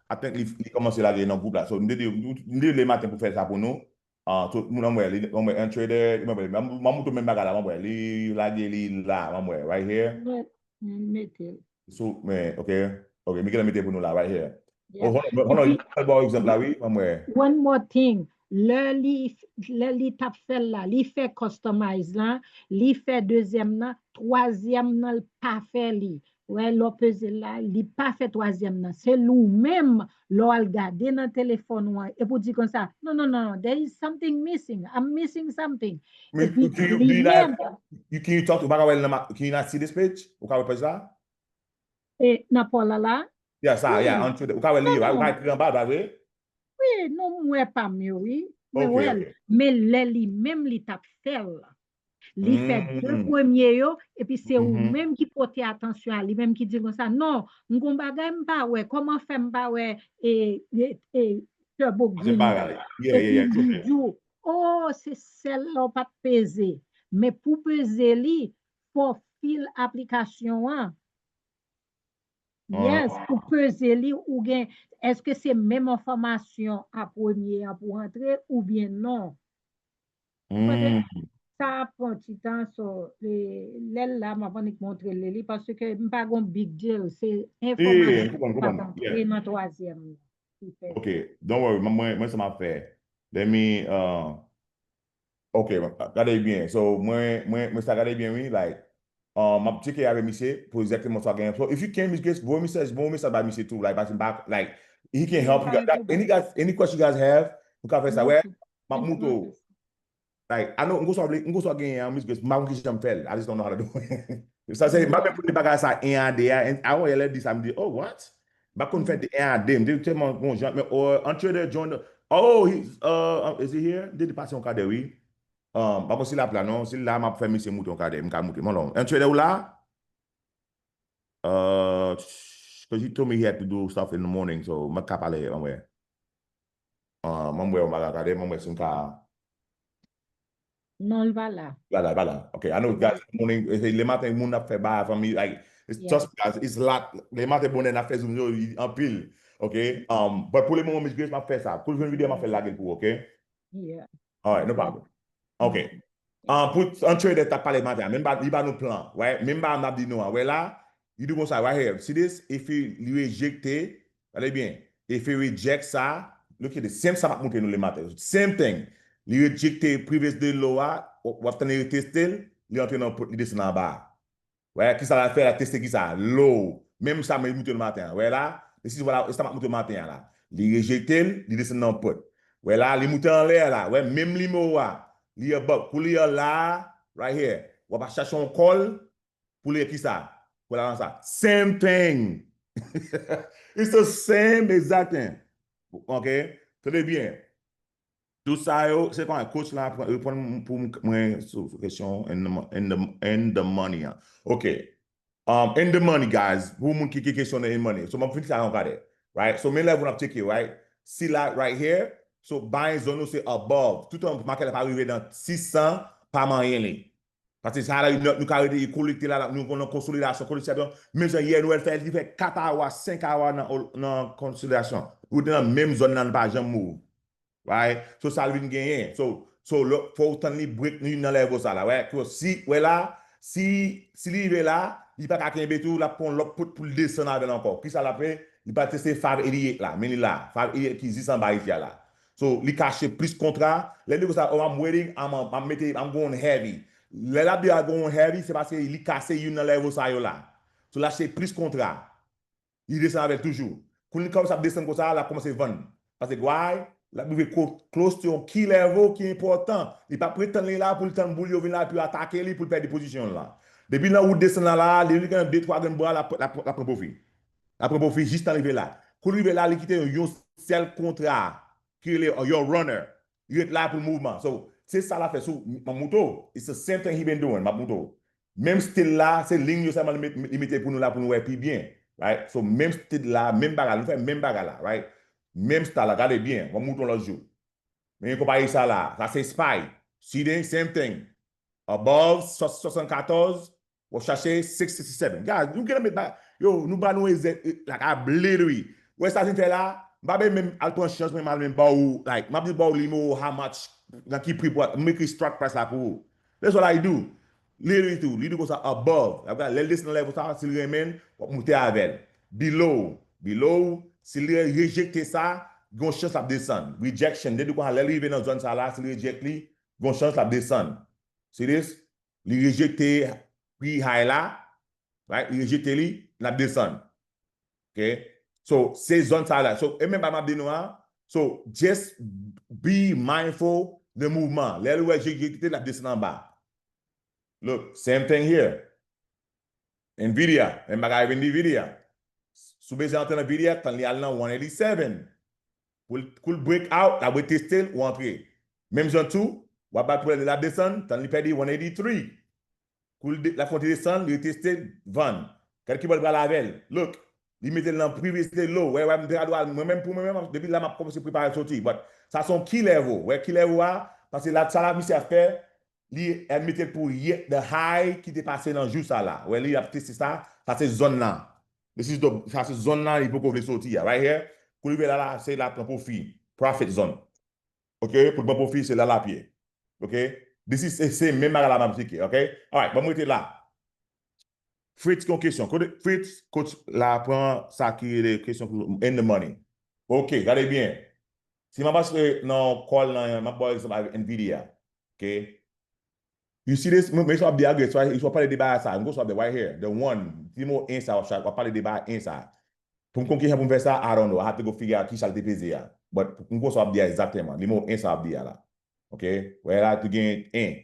I think li, li kòmanse lage nan gwoup la. So, m te di, m te di le maten pou fè sa pou nou. Ah, tout moun anmwè, li, anmwè, un trader, m anmwè, m, m, m montre menm bagay la, m anmwè, li lage li la, m anmwè, right here. Mwen, mwen mete l. So, men, ok, ok, Miguel mete pou nou la, right here. Yeah. Oh, hold on, hold on, Epi, m pral ba w egzanp la, wi, m anmwè. One more thing, lè li, lè li t ap fè l la, li fè customize lan, li fè dezyèm nan, twazyèm nan, l pa fè li. Wè, lè w peze l la, li pa fè twazyèm nan. Se li w menm, lè w al gade nan telefòn ou an, epi w di konsa, "Non, non, non, non, there is something missing. I'm missing something." Men, Epi can you, li do you like, menm, you, can you talk to, ou pa ka wè l nan ma-, can you not see this page? Ou ka wè page la? e, nan Paula la, Yeah, sa, yeah, Hmm. Untrader. Ou ka wè li, Non, ou ka non. Ekri anba, pa vre? Wi, non, m wè pa m yo, wi. Mwen Ok, wè l. ok. Men lè li menm li t ap fè l. Li fè de Mm. premye yo, epi se ou Mhm. menm ki pote atansyon a li menm ki di l konsa, "Non, m gon bagay m pa wè, kòman fè m pa wè e, e, e, Turbo Se Green bagay. nan?" Yeah, yeah, yeah, Epi true. li di w, "Oh, se sèl la w pa t peze." Men pou peze li, fò w fil aplikasyon an. Yes, pou peze li, ou gen, èske se menm enfòmasyon a premye an pou antre oubyen non? Kote Mm. sa ap pran ti tan, so, e, lè l la, m ap annik montre l li, paske m pa gon big deal, se Yeah, enfòmasyon m konprann, ki p ap konprann. antre nan twazyèm ki fè. Ok, don't worry, mwen, mwen, mwen sa m ap fè. Let me, uh, ok, gade byen. So, mwen, mwen, mwen sa gade byen, wi, like, um, m ap tcheke avè misye pou egzakteman sa gen. So, if you can, Miss Grace, voye mesaj, voye mesaj ba misye tou, like, paske m pa, like, he can help you guys. Like, any guys, any question you guys have, nou ka fè sa, wè, m ap montre w. Like, I know, m gon sa vle, m gon sa genyen an, Miss Grace, m pa konn kijan m fè l. I just don't know how to do it. Sa se, m pa konn pou li bagay sa en a de a, and I want lè di sa, m di, "Oh, what?" M pa konn fè de en a de, m di tèlman gon jan, men, oh, Untrader join the, oh, he's, uh, is he here? M te di pase yon kadè, wi. Um, pa konn si l ap la, non, si l la, m ap fè misye moute yon kadè, m ka moute. Mwen, non, Untrader ou la? Uh, because he told me he had to do stuff in the morning, so m ka pale, anmwè. Ah, m wè yon bagay, gade, m wè si m ka. Non, l pa la. Li pa la, li pa la. Ok, I know, guys, morning, eh, le maten, moun ap fè bagay, fanmi, like, it's, trust me, guys, it's lot. Le maten, bonè, n ap fè zoom yo, anpil. Ok, um, but pou le moman, Miss Grace, m ap fè sa. Pou l jwenn videyo, m ap fè lage l pou ou, ok? Yeah. All right, no problem. Ok. Ah, pou Untrader t ap pale maten, menm pa, li ba nou plan, right? Menm pa m ap di nou an. Wè la, li di konsa, right here. See this? If he, li rejekte, gade byen. If he reject sa, look at the same sa m ap montre nou le maten. Same thing. Li rejekte previous day low a, w, w ap tande li teste l, li antre nan put, li desann anba. Wè, kisa l al fè, l al teste kisa? Low. Menm sa mwen montre nou maten an. Wè la, this is what I, sa m ap montre nou maten an la. Li rejekte l, li desann nan put. Wè la, li moute anlè la. Wè, menm nimewo a. Li above. Kou li an la, right here. W ap chache yon call pou li kisa? Pou l al nan sa. Same thing. It's the same exact thing. Ok? Tande byen. Tout sa yo, se kòman coach la pran- reponn pou m- mwen sou sou kesyon in the, mo- in the, in the money an. Ok. Um, in the money, guys. Pou moun ki gen kesyon nan in money. So, mwen fin sa yon kadè. Right? So, men level n ap tcheke, right? Si la, right here. So, buying zone nou se above. Tout an market la pa rive nan sis san, pa manyen li. Paske sa la, nou, nou ka rete kolekte la, nou nan konsolidasyon, kolekte, men jan yè nou wè l fè, li fè kat awa, senk awa nan, nan konsolidasyon. Ou te nan menm zòn nan, nou pa janm move. Right? So, sa l vin genyen. So, so lè- fò w tann li break nou nan level sa la. Right? So, si, wè la, si, si li rive la, li pa ka kenbe tou, l ap pran lòt pot pou l desann avè l ankò. Kisa l ap fè? Li pa teste five eighty-eight la. Men li la. Five eighty-eight ki jis anba isi a la. So, li ka achte plis kontra. Lè li di konsa, oh, I'm waiting, I'm, I'm, mete, I'm going heavy. Lè l ap di I'm going heavy, se paske li kase youn nan level sa yo la. So, l achte plis kontra. Li desann avè l toujou. Kou li kòmanse ap desann konsa, l ap kòmanse vann. Paske why? L ap rive ko- close to yon key level ki enpòtan. Li p ap ret tann li la pou l tann boul yo vin la epi yo atake li pou l pèdi pozisyon l la. Depi l nan wout desann la, la, li li gen de twa grenn bra, l ap l ap- l ap pran pwofi. L ap pran pwofi jis tan l rive la. Kou l rive la, li kite yon, yon sèl kontra ki rele yon runner. Li ret la pou l mouvman. So, se sa l ap fè sou m ap moutre w. It's the same thing he been doing, m ap moutre w. Menm stil la, se liy yo sèlman li met- li mete pou nou la pou nou wè pi byen. Right? So, menm stil la, menm bagay, nou fè menm bagay la, right? Menm style la, gade byen, m ap moutre w lòt jou. Men konpayi sa la, sa se spy. Siden, same thing. Above, swa- swasannkatòz, w ap chache six sixty-seven. Guys, nou gentan met ba- yo, nou ba nou ezè, like, I literally. Wè sa vin fè la, m pa bezwen menm al pran chans, mwen m al menm ba ou, like, m ap di ba ou li mo how much, nan ki pri pou, m ekri strike price la pou ou. That's what I do. Literally tou, li di konsa above. Apre, lè l desann nan level sa, si l renmen, w ap moute avè l. Below, below, si l rejekte sa, gen yon chans l ap desann. Rejection, depi konsa, lè l rive nan zòn sa la, si l reject li, gen yon chans l ap desann. See this? Li rejekte pri high la, right? Li rejekte li, l ap desann. Ok? So, se zòn sa la. So, e menm pa m ap di nou an. So, just be mindful de mouvman. Lè l wè rejekte, l ap desann anba. Look, same thing here. Nvidia, menm bagay avèk Nvidia. Si w bezwen antre nan Nvidia, tann li al nan one eighty-seven. Pou l, pou l break out, l ap reteste l, ou antre. Menm jan tou, w ap bat pou l, l ap desann, tann li pèdi one eighty-three. Kou l de- l ap fè yon ti desann, li reteste, vann. Gade ki bò l pral avè l. Look, li mete l nan previously low. Wè, wè, m te ka dwa, mwen menm pou mwen menm, depi la m ap kòmanse prepare soti. But sa se yon key level. Wè key level a, paske la, sa la misye ap fè, li admit l pou ye- the high ki te pase nan jou sa la. Wè, li ap teste sa, sa se zòn nan. This is the, sa se zòn nan, li poko vle soti a. Right here, kou li vle la, la, se la pran pwofi. Profit zone. Ok, pou l pran pwofi, se la l ap ye. Ok, this is, se, se menm bagay la m ap tcheke. Ok, alright, ban m rete la. Fritz gen yon kesyon. Kote Fritz, coach la pran sa ki rele kesyon pou in the money. Ok, gade byen. Si m ap achte nan call nan, m ap ba w egzanp avèk Nvidia. Ok? You see this? Men sa w ap di a, Grace, right? Ou ap pale de bagay sa. M konn sa w ap di right here. The one, nimewo en sa, w ap cha- w ap pale de bagay en sa. Pou m konn kijan pou m fè sa, I don't know. I have to go figure out kisa l te peze a. But m konn sa w ap di a egzakteman. Nimewo en sa w ap di a la. Ok? Wè la, tou gen en.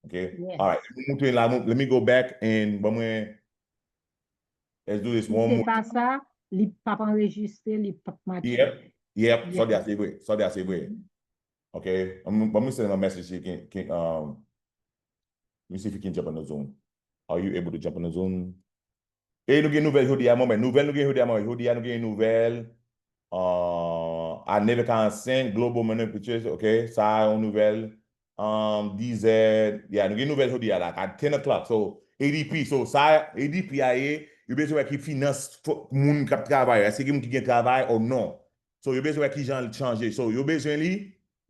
Ok? Yes. Alright. Let me moutre la. Let me go back and ban mwen. Let's do this Si one se more. pa sa, li p ap anrejistre, li p ap matche. Yep. Yep. Sa w di a Yes. se vre. Sa w di a se vre. Mhm. Ok? Ban mwen, ban mwen send a message ki, ki, um, let me see if you can jump on the Zoom. Are you able to jump on the Zoom? E nou gen nouvèl jodi a, mwen menm. Nouvèl nou gen jodi a, mwen menm. Jodi a nou gen nouvèl. Uh, a nèf è karannsenk, Global Money Futures, ok? Sa a yon nouvèl. Um, dizè, yeah, nou gen nouvèl jodi a la, at ten o'clock. So, A D P, so sa, A D P a ye, yo bezwen wè ki finans fo- moun k ap travay, èske gen moun ki gen travay ou non. So, yo bezwen wè kijan l chanje. So, yo bezwen li,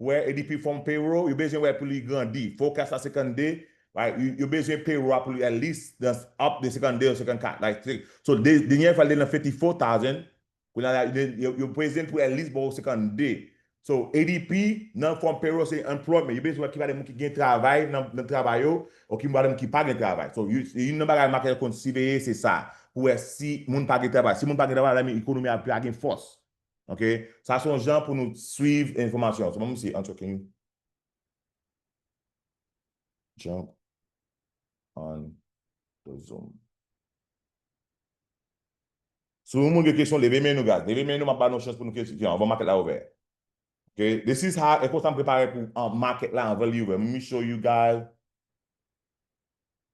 wè A D P form payroll, yo bezwen wè pou li grandi. Forecast la senkannde, right? Yo, yo bezwen payroll a pou li at least nan up de senkannde ou senkannkat. Like, se- so, de- dènyè fwa l te nan fifty-four thousand, kounye a la, yo, yo, yo bezwen pou at least ba w senkannde. So, A D P nan form payroll se employment. Yo bezwen wè ki pa de moun ki gen travay nan, nan travay yo, ou ki pa de moun ki pa gen travay. So, yo- youn nan bagay market konn siveye se sa. Pou wè si moun pa gen travay. Si moun pa gen travay, la men ekonomi a pa gen fòs. Ok? Sa se yon jan pou nou swiv enfòmasyon. So, ban m si, Ancho, can you jump on the Zoom? Si yon moun gen kesyon, leve men nou, guys. Leve men nou, m ap ba nou chans pou nou kesyon anvan market la ouvè. Okay, this is how, e konsa m prepare pou an market la, an value. Let me show you guys.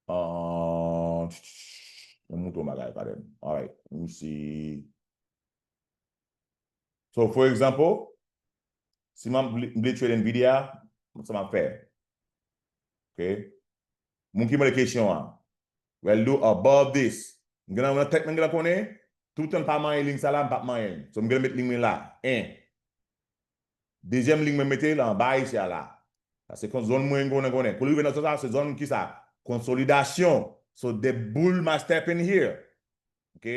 Uh, m montre yon bagay, pardon. All right, let me see. So, for example, si m ap vle, vle trade Nvidia, sa m ap fè. Okay? Moun ki mande kesyon an. Well, do above this. M gen nan tèt mwen, m gen nan konnen, toutan pa manyen liy sa la, m p ap manyen. So, m gen met liy mwen la. En. Dezyèm liy mwen mete la anba isi a la. Sa se kon zòn mwen konnen konnen. Kou li rive nan zòn sa, se zòn ki sa? Konsolidasyon. So, the bull must step in here. Ok?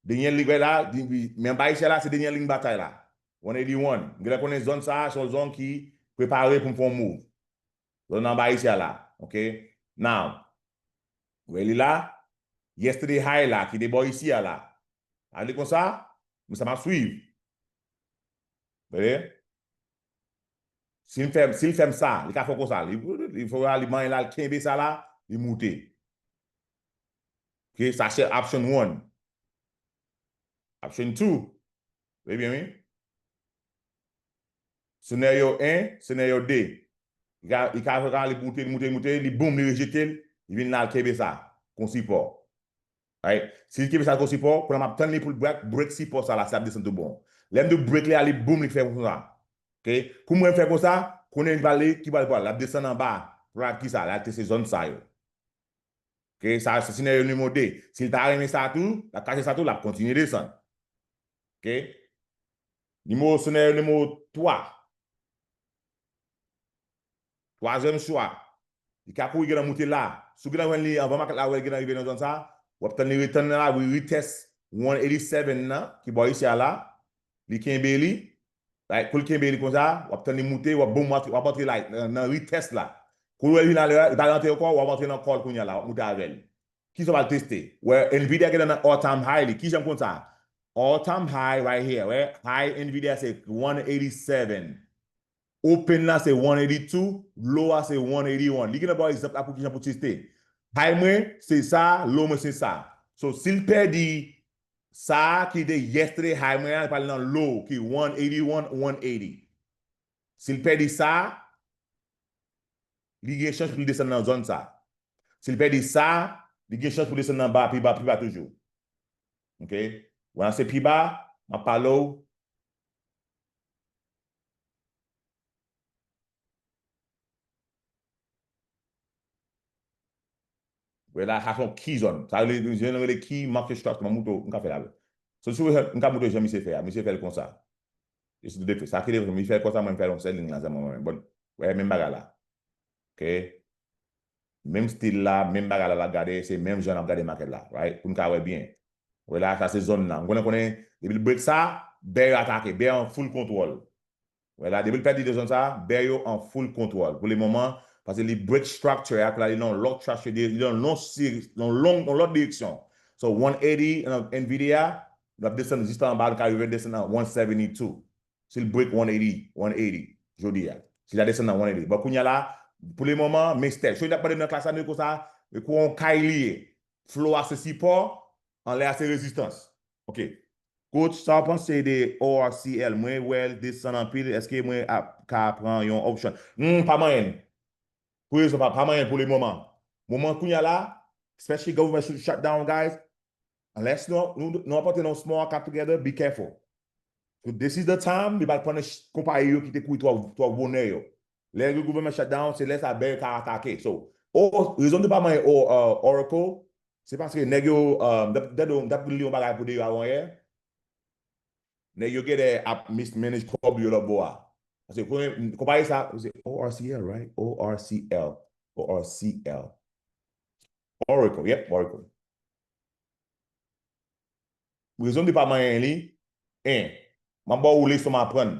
Dènye liy la, di, di, men anba isi a la, se dènye liy batay la. One eighty-one. M gen nan konnen zòn sa, se yon zòn ki prepare pou m fè yon move. Zòn anba isi a la. Ok? Now, wè li la, yesterday high la, ki te bò isi a la. Ale konsa, men sa m ap swiv. Tande? Si l fè, si l fè m sa, li ka fè konsa. Li, li fè li manyen la, l kenbe sa la, li moute. Ok, sa se option one. Option two. Wi, byen, wi. Senaryo en, senaryo de. Li ka, li ka, li ka, li moute, li moute, li moute, li boum, li rejete l, li vin la, l kenbe sa, kon sipò. Right? Si l kenbe sa kon sipò, kounye a m ap tann li pou l break, break sipò sa la, si l ap desann tou bon. Lè m di w break li a, li boum, li fè konsa. Ok? Kou mwen fè konsa, kounye a li pale, ki pral pral, l ap desann anba, pral ki sa, l al teste zòn sa yo. Ok? Sa, se senaryo nimewo de. Si l ta renmen sa tou, l ap kache sa tou, l ap kontinye desann. Ok? Nimewo, senaryo nimewo twa. Twazyèm chwa. Li ka kouri gentan moute la. Si w gentan jwenn li anvan makèt la, wè l gentan rive nan zòn sa, w ap tann li retann la, li retest one eighty-seven nan, ki bò isi a la. Li kenbe li. Like, kou l kenbe li konsa, w ap tann li moute, w ap boum, w ap, w ap antre like, nan, nan retest la. Kou l wè l vin ale, li pa rantre ankò, w ap antre nan call kounye a la, w ap moute avè l. Kisa w al teste? Wè, Nvidia gentan nan all time high li. Kijan m konn sa? All time high right here, wè. High Nvidia se one eighty-seven. Open la se one eighty-two, low a se one eighty-one. Li gentan ba w egzanp la pou kijan pou teste. High mwen se sa, low mwen se sa. So, si l pèdi sa ki te yesterday high mwen an, li pral nan low ki one eighty-one, one eighty. Si l pèdi sa, li gen chans pou l desann nan zòn sa. Si l pèdi sa, li gen chans pou desann nan ba, pi ba, pi ba toujou. Ok? Wè, se pi ba, m ap pale w. Wè la, sa se yon key zòn. Sa rele, jan yo rele key market structure, m ap montre w, m ka fè la. So, si w vle, m ka montre w jan misye fè a. Misye fè l konsa. Misye de fè. Sa ki de fè, misye fè l konsa, mwen m fè l yon sèl liy la, sa mwen, mwen. Bon, wè, menm bagay la. Ok? Menm stil la, menm bagay la, l ap gade, se menm jan l ap gade makèt la, right? Pou n ka wè byen. Wè la, sa se zòn nan. M konnen, konnen, depi l break sa, bè yo atake, bè an full kontwòl. Wè la, depi l pèdi de zòn sa, bè yo an full kontwòl. Pou le moman, paske li break structure a, la, li nan lòt structure, li nan lòt seri, nan long, nan lòt direksyon. So, one eighty, nan Nvidia, l ap desann jis anba, l ka rive desann nan one seventy-two. Si l break one eighty, one eighty, jodi a. Si l ta desann nan one eighty. Bon, kounye a la, pou le moman, mistè. Show y ap mande nan klas la, nou konsa, e kou yon kay li ye. Flo a se sipò, anlè a se rezistans. Ok. Coach, sa w panse de O R C L? Mwen wè l desann anpil, èske mwen ap ka pran yon option? Hmm, pa manyen. Pou rezon pa, pa manyen pou le moman. Moman kounye a la, especially government shut, shut down, guys, unless nou, nou, nou ap antre nan small cap together, be careful. So this is the time, li pral pran nan ch-, konpayi yo ki te kouri twò, twò bonè yo. Lè gouvènman shut down, se lè sa bè yo ka atake. So, o, rezon de pa manyen o, uh, Oracle, se paske nèg yo, um, m t ap, m t ap, m t ap li yon bagay pou de yo avan yè. Nèg yo genlè ap mismanage kòb yo lòtbò a. Paske konnen, konpayi sa, se O R C L, right? O R C L. O R C L. Oracle, yep, Oracle. Rezon de pa manyen li, en, m ap ba w leson m aprann.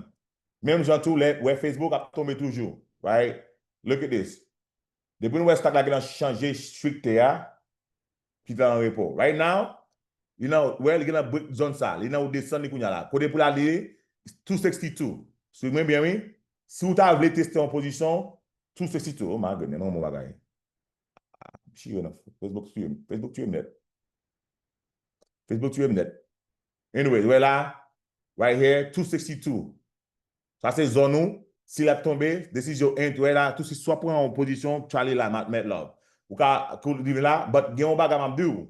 Menm jan tou, lè, wè Facebook ap tonbe toujou, right? Look at this. Depi nou wè stock la gentan chanje strikte a, kite l an repo. Right now, li nan, wè, li gentan break zòn sa, li nan wout desann li kounye a la. Kote pou l ale, two sixty-two. Swiv mwen byen, wi. Si w ta vle teste yon pozisyon, two sixty-two. Oh my goodness, non, bon bagay. Ah, m chire nan Facebook tuye m. Facebook tuye m nèt. Facebook tuye m nèt. Anyway, wè la, right here, two sixty-two. Sa se zòn ou. Si l ap tonbe, desizyon en, wè la, tou si swa pran yon pozisyon, Charlie la, mèt love. Ou ka, kou rive la, but gen yon bagay m ap di w.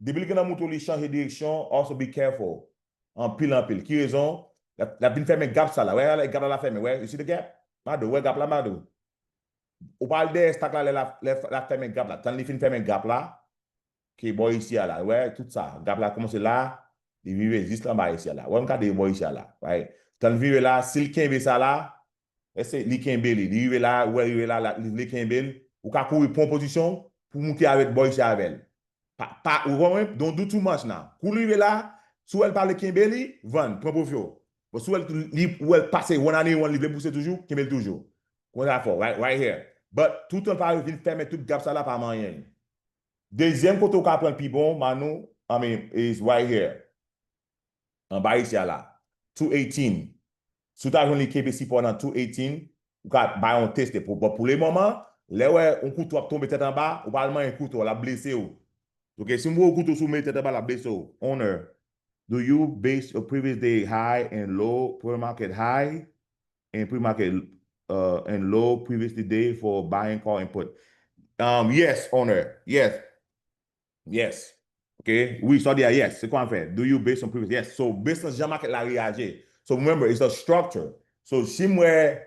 Depi l gen nan moto, li chanje direksyon, also be careful. Anpil, anpil. Ki rezon? L ap, l ap vin fèmen gap sa la. Wè, gap la, la fèmen. Wè, you see the gap? Mado, wè gap la, Mado. Ou pa al dèyè stack la, lè la, lè la fèmen gap la. Tann li fin fèmen gap la, ke bò isi a la. Wè, tout sa. Gap la kòmanse la, li rive jis anba isi a la. Wè, m gade bò isi a la. Right? Tann li rive la, si l kenbe sa la, èske li kenbe li. Li rive la, wè, rive la, la, li vle kenbe l. Ou ka kouri pran pozisyon pou moute avèk bò isi a avè l. Pa, pa, ou konprann? Don't do too much now. Kou l rive la, si w wè l pa vle kenbe li, vann, pran pwofi w. But si w wè l, li, w wè l pase one ninety one, li vle pouse toujou, kenbe l toujou. Konsa fò, right, right here. But toutan l pa vin fèmen tout gap sa la, pa manyen l. Dezyèm kote w ka pran l pi bon, Manou, I mean, is right here. Anba isi a la. Two eighteen. Si w ta jwenn li kenbe sipò nan two eighteen, ou ka bay yon teste. Pou, bon, pou le moman, lè w wè yon kouto ap tonbe tèt anba, ou pa al manyen kouto a, l ap blese w. Ok, si m voye yon kouto sou men tèt anba, l ap blese w. Owner, do you base your previous day high and low, pre-market high and pre-market uh, and low previously day for buying call and put? Um, yes, owner. Yes. Yes. Ok. Wi, sa w di a, yes. Se kwa m fè? Do you base on previous? Yes. So, based on jan market la reyaji. So, remember, it's a structure. So, si m wè,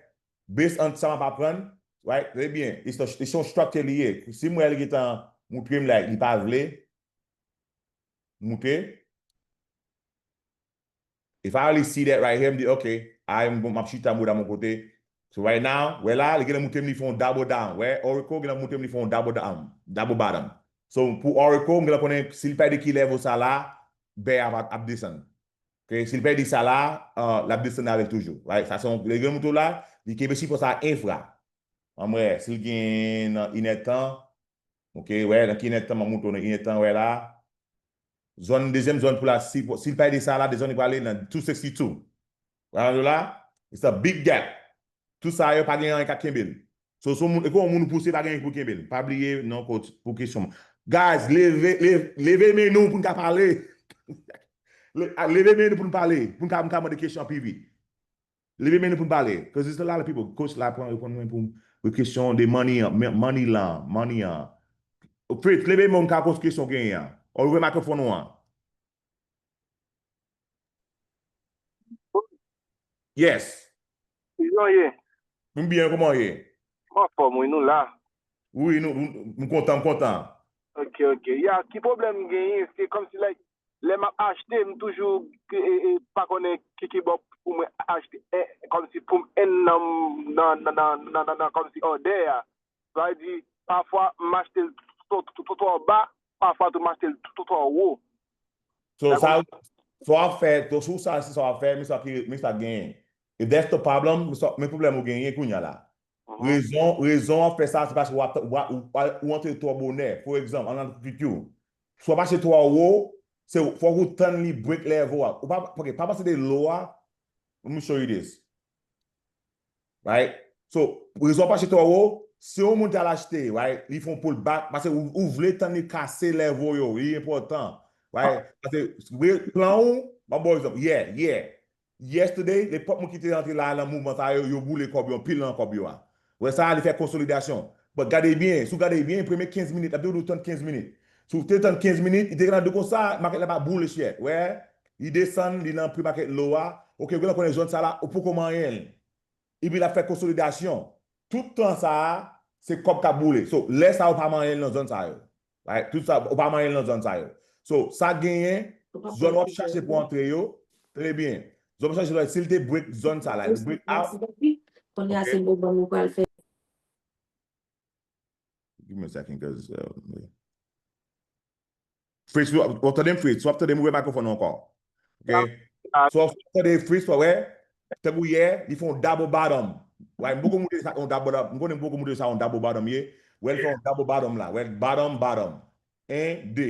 based on sa m ap aprann, right? Trè byen. It's a, it's a structure li ye. Si m wè li gentan moutre m la, li pa vle moute, if I only see that right here, m di, ok, ay, m, m ap chita m bouda m yon kote. So right now, wè la, li genlè moute m li fè yon double down. Wè, Oracle genlè moute m li fè yon double down, double bottom. So pou Oracle, m genlè konnen si l pèdi ki level sa la, bè ap, ap desann. Ok, si l pèdi sa la, uh, l ap desann avè l toujou. Right? Sa se yon, li genlè moute w la, li kenbe sipò sa enfra. Ann wè, si l gen nan inèdtan, ok, wè, nan ki inèdtan m ap moute w nan inèdtan, wè la. Zòn, dezyèm zòn pou la, si, si l pa ede sa la, de zòn li prale nan two sixty-two. Wè la, it's a big gap. Tout sa yo pa gen anyen k ap kenbe l. So, si yon moun, e kon yon moun ou pouse, pa gen anyen pou kenbe l. Pa bliye, non, coach, pou kesyon. Guys, leve, leve, leve men nou pou n ka pale. Le- a- Leve men nou pou n pale, pou n ka, n ka mande kesyon pi vit. Leve men nou pou n pale. Cause there's a lot of people. Coach la pran, reponn mwen pou, pou kesyon de money an, men- money lan, money an. Fritz, leve men w, m ka konn kesyon w genyen an. Ou ouvè mikrofòn ou an. Yes. Kijan w ye? M byen, kòman w ye? M anfòm, wi, nou la. Wi, nou, nou, m kontan, m kontan. Ok, ok. Ya, ki pwoblèm m genyen, se kòmsi, like, lè m ap achte, m toujou e, e, e, pa konnen ki, ki bò pou mwen achte, e, kòmsi pou m end nan, nan, nan, kòmsi òdè a. Sa vle di, pafwa, m achte l twò, twò, twò, twò ba, pafwa tou, m achte l twò, twò wo. So, sa, sa w ap fè, to, sou sa, se sa w ap fè, men sa ki, men sa k genyen. If that's the problem, men sa, men pwoblèm ou genyen kounye a la. Mhm. Rezon, rezon w ap fè sa, se paske w ap, w ap, w ap, ou antre twò bonè. For example, ann al quick you. Si w ap achte twò wo, se, fòk ou tann li break level a. Ou pa, ok, pa pase de low a. Let me show you this. Right? So, rezon w ap achte twò wo, si yon moun t al achte, right, li fè yon pullback, paske ou, ou vle tann li kase level yo, li enpòtan. Right? Paske, plan ou, m ap ba w egzanp. Yeah, yeah. Yesterday, nenpòt moun ki te rantre la nan mouvman sa yo, yo boule kòb yo, anpil nan kòb yo a. Wè sa, li fè konsolidasyon. But gade byen, si w gade byen, premye kenz minit, l ap di w tann kenz minit. Si w te tann kenz minit, li te gentan di w konsa, market la pa bullish yet. Wè, li desann, li nan pre-market low a. Ok, ou gentan konnen zòn sa la, ou poko manyen l. Epi l ap fè konsolidasyon. Tout tan sa a, se kòb k ap boule. So, lè sa a, ou pa manyen l nan zòn sa yo. Right? Tout sa, ou pa manyen l nan zòn sa yo. So, sa genyen, zòn w ap chache pou antre yo, trè byen. Zòn w ap chache, si l te break zòn sa la, li break out. Kounye a, ok, se bon, bon, nou pral fè. Give me a second, 'cause, uh, Fritz, w ap, w ap tande m, Fritz? W ap tande m, ouvè mikrofòn ou ankò. Ok? So, w ap tande Fritz, w ap wè, tankou yè, li fè yon double bottom. Wè, m poko moute sa yon double bottom. M konnen m poko moute sa yon double bottom ye. Wè, li fè yon double bottom la. Wè, bottom, bottom. En, de.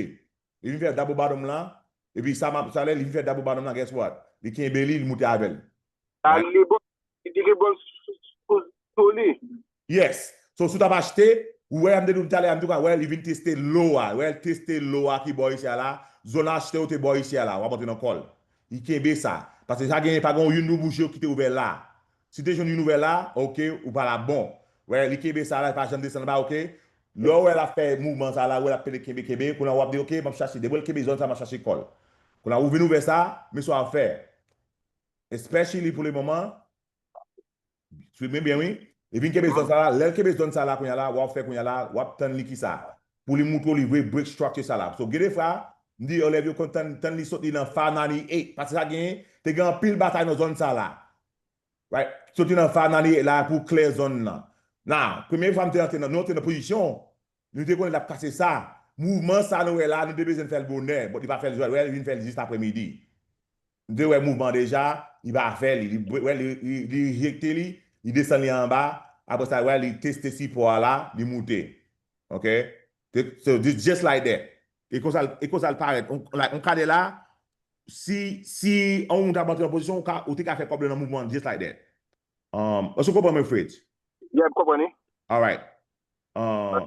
Li vin fè double bottom la. Epi sa, sa lè li vin fè double bottom la, guess what? Li kenbe li, li moute avè l. Sa rebond, li rebond sou, sou, sou li. Yes. So, si w t ap achte, ou wè, m te di w talè a, m te ka wè, li vin teste low a. Wè, l teste low a ki bò isi a la. Zòn achte ou te bò isi a la. W ap antre nan kò l. Li kenbe sa. Paske sa genyen pa gen yon youn nan bouji yo ki te ouvè la. Si te jwenn yon nouvèl la, ok, ou pa la bon. Wè, li kenbe sa la, li pa janm desann anba, ok. Lè w wè l ap fè mouvman sa la, ou wè l ap pede kenbe, kenbe, kounye a w ap di, ok, m ap chache, depi l kenbe zòn sa, m ap chache kò l. Kounye a ou vin ouvè sa, men sa w ap fè. Especially pou le moman, swiv mwen byen, wi. Li vin kenbe zòn sa la, lè l kenbe zòn sa la, kounye a la, w ap fè kounye a la, w ap tann li ki sa. Pou li montre w li vre break structure sa la. So, gen de fwa, m di, yo lè yo konn tann, tann li sot li nan five ninety-eight. Paske sa genyen, te gen anpil batay nan zòn sa la. Right? Soti nan five ninety-eight la pou klè zòn nan. Now, premye fwa m te antre nan, nou antre nan pozisyon, nou te konnen l ap kase sa. Mouvman sa nou wè la, nou te bezwen fè l bonè, but li pa fè l jwèt, wè, li vin fè l jis aprèmidi. Nou te wè mouvman deja, li pa fè li, li, wè, li, li, li rejekte li, li desann li anba, apre sa, wè, li teste sipò a la, li moute. Ok? So, just like that. E konsa, e konsa l parèt. On, like, on kadè la, si, si on moun t ap antre nan pozisyon, ou ka, ou te ka fè kòb nan mouvman just like that. Um, èske w konprann mwen, Fritz? Yeah, m konprann, wi. All right. Uh,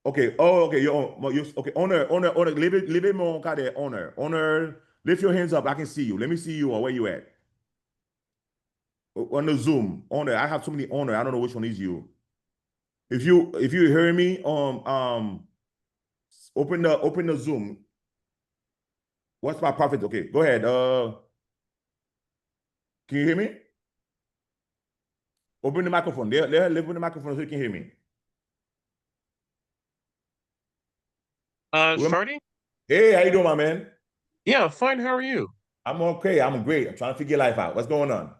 ok, oh, ok, yo, yo, ok, owner, owner, owner, leve, leve men w kadè, owner. Owner, lift your hands up, I can see you. Let me see you, where you at? On the Zoom, owner, I have so many owner, I don't know which one is you. If you, if you hear me, um, um, open the, open the Zoom. What's my profit? Okay, go ahead. Uh, can you hear me? Open the microphone. They, they, they open the microphone so you can hear me. Uh, Shorty? Hey, how you doing, my man? Yeah, fine. How are you? I'm okay. I'm great. I'm trying to figure life out. What's going on?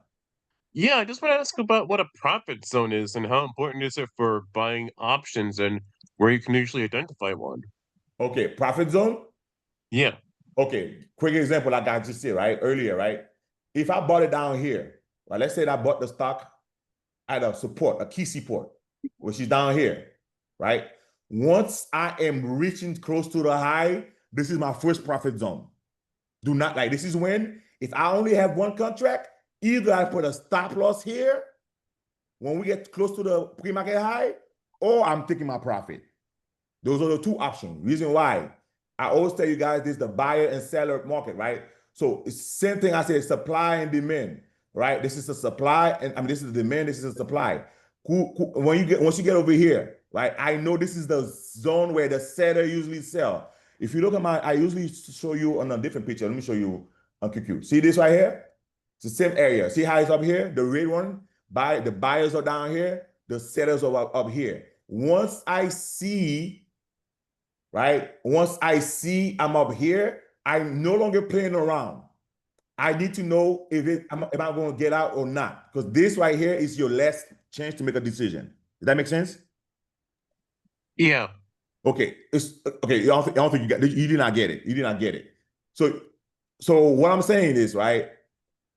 Yeah, I just want to ask about what a profit zone is and how important is it for buying options and where you can usually identify one. Okay, profit zone? Yeah. Okay, quick example like I just said, right? Earlier, right? If I bought it down here, right? Let's say that I bought the stock at a support, a key support, which is down here, right? Once I am reaching close to the high, this is my first profit zone. Do not, like, this is when, if I only have one contract, either I put a stop loss here when we get close to the pre-market high, or I'm taking my profit. Those are the two options. Reason why I always tell you guys this, the buyer and seller market, right? So it's same thing I say, supply and demand, right? This is the supply, and I mean, this is the demand, this is the supply. When you get, once you get over here, right? I know this is the zone where the seller usually sell. If you look at my, I usually show you on a different picture. Let me show you on Q Q. See this right here? It's the same area. See how it's up here? The red one, buy, the buyers are down here, the sellers are up, up here. Once I see, right? Once I see I'm up here, I'm no longer playing around. I need to know if it, am, am I going to get out or not? Because this right here is your last chance to make a decision. Does that make sense? Yeah. Okay. It's okay. I don't, I don't think you got. You did not get it. You did not get it. So, so what I'm saying is, right?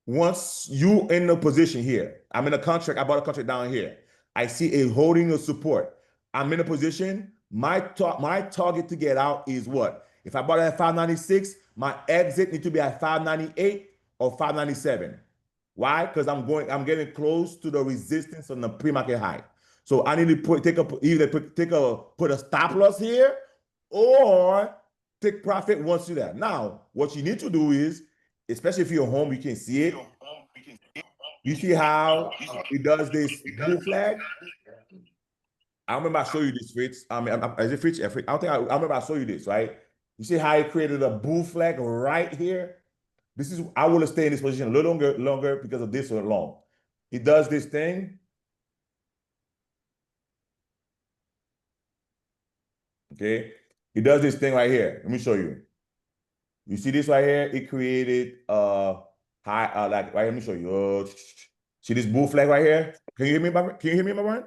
Once you in a position here, I'm in a contract. I bought a contract down here. I see a holding of support. I'm in a position. My tar- my target to get out is what? If I bought at five ninety-six, my exit need to be at five ninety-eight or five ninety-seven. Why? Because I'm going. I'm getting close to the resistance on the pre-market high. So I need to put take a either put, take a put a stop loss here or take profit once you there. Now, what you need to do is, especially if you're home, you can see it. You see how it does this blue flag? I remember I show you this, Fritz. I mean, is it Fritz? Yeah, Fritz. I don't think I, I remember I show you this, right? You see how it created a blue flag right here? This is I will stay in this position a little longer, longer because of this alone. It does this thing. Okay, it does this thing right here. Let me show you. You see this right here? It created uh high uh, like right here. Let me show you. Uh, see this blue flag right here? Can you hear me? Can you hear me, my friend?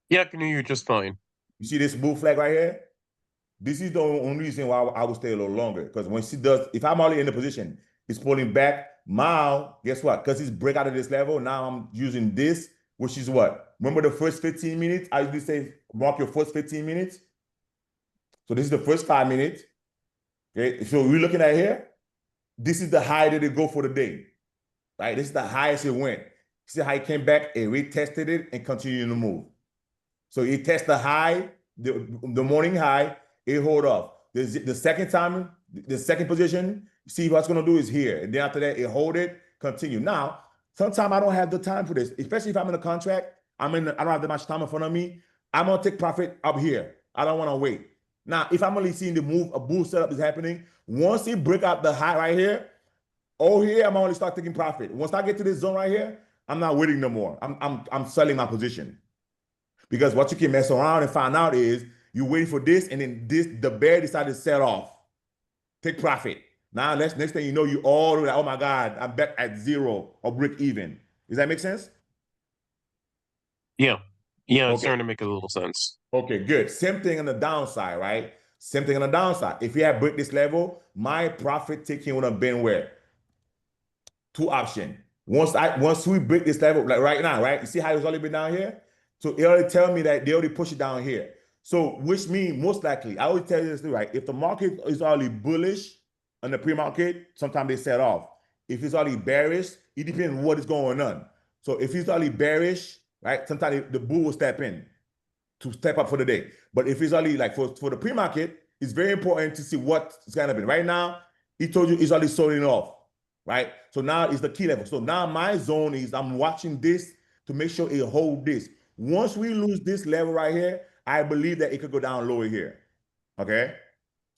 Yeah, I can hear you just fine. You see this blue flag right here? This is the only reason why I will stay a little longer. Because when she does, if I'm already in the position, it's pulling back. Now, guess what? Because it's break out of this level, now I'm using this, which is what? Remember the first fifteen minutes? I usually say mark your first fifteen minutes. So this is the first five minutes. Okay, so we're looking at here. This is the high that it go for the day. Right? This is the highest it went. See how it came back and retested it and continued to move. So it test the high, the, the morning high, it hold off. The, the second time, the second position, see what's gonna do is here. And then after that, it hold it, continue. Now, Sometimes I don't have the time for this, especially if I'm in a contract. I mean, I don't have that much time in front of me. I'm gonna take profit up here. I don't want to wait. Now, if I'm only seeing the move, a bull setup is happening. Once it break out the high right here, oh here, I'm only start taking profit. Once I get to this zone right here, I'm not waiting no more. I'm I'm I'm selling my position. Because what you can mess around and find out is you waiting for this, and then this the bear decided to sell off. Take profit. Now, next, next thing you know, you all like, oh my God, I'm back at zero or break even. Does that make sense? Yeah. Yeah, it's Okay. Starting to make a little sense. Okay, good. Same thing on the downside, right? Same thing on the downside. If you have break this level, my profit taking would have been where? Two option. Once I once we break this level, like right now, right? You see how it's already been down here? So it already tell me that they already push it down here. So which means most likely, I always tell you this, right? If the market is already bullish on the pre-market, sometimes they set off. If it's already bearish, it depends what is going on. So if it's already bearish, right? Sometimes the bull will step in to step up for the day. But if it's only like for, for the pre-market, it's very important to see what's gonna happen. Right now, he told you it's already sold off, right? So now it's the key level. So now my zone is I'm watching this to make sure it hold this. Once we lose this level right here, I believe that it could go down lower here. Okay.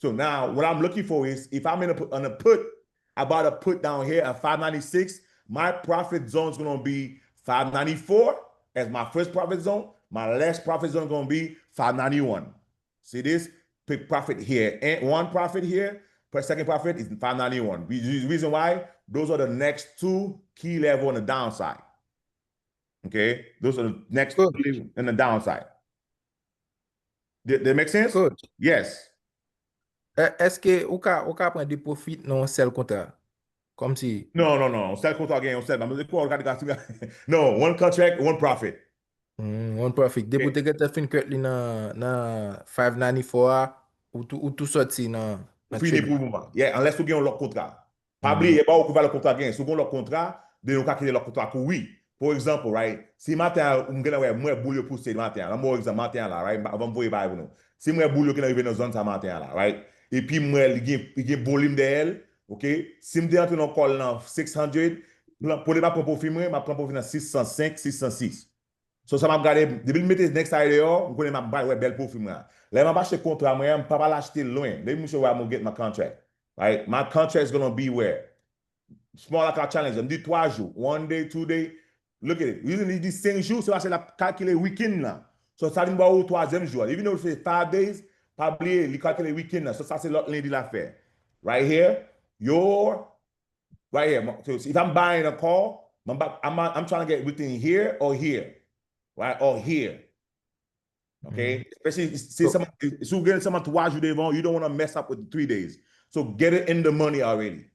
So now what I'm looking for is if I'm in a, in a put, I bought a put down here at five ninety-six, my profit zone is going to be five ninety-four as my first profit zone. My last profit zone is going to be five ninety-one. See this? Big profit here and one profit here. But second profit is five ninety-one. The reason why, those are the next two key level on the downside. Okay? Those are the next two in the downside. Did that make sense? Good. Yes. Èske ou ka ou ka pran de profit nan yon sèl kontra? Kòmsi. Non, non, non. Yon sèl kontra gen yon sèl. Non, one contract, one profit. Mm, one profit. Depi ou te gentan fin cut li nan nan five ninety-four a, ou tou ou tou sòti nan. Ou fini pou moman. Yeah, unless ou gen yon lòt kontra. Pa bliye, e pa ou ki valè kontra gen. Si ou gen lòt kontra, then ou ka kite lòt kontra kouri. For example, right? Si maten an, m gen wè, m wè boul yo pouse maten an. Ban m yon egzanp, maten an la, right? Avan m voye bagay pou nou. Si m wè boul yo ki nan rive nan zòn sa maten an la, right? Epi m wè li gen, li gen volim dèyè l, ok? Si m te antre nan kòl nan six hundred, pwole m ap pran pwofi mwen, m ap pran pwofi nan six cent cinq, six cent six. So sa m ap gade, depi l mete next side deyò, m konnen m ap bay wè bèl pwofi mwen an. Lè m ap achte kontra mwen an, m pa pral achte l lwen. Depi misye wè m get my contract. Right? My contract is gonna be where? Small account challenge. M di twa jou. One day, two day. Look at it. Reason li di senk jou, se paske l ap kalkile weekend lan. So sa vin ba ou twazyèm jou. Even though se five days, pa bliye, li kalkile weekend lan. So sa se lòt lendi l ap fè. Right here, your, right here. So if I'm buying a call, I'm, I'm, I'm trying to get everything here or here. Right? Or here. Okay? Especially si, si ou gen sèlman twa jou devan, you don't want to mess up with the three days. So get it in the money already.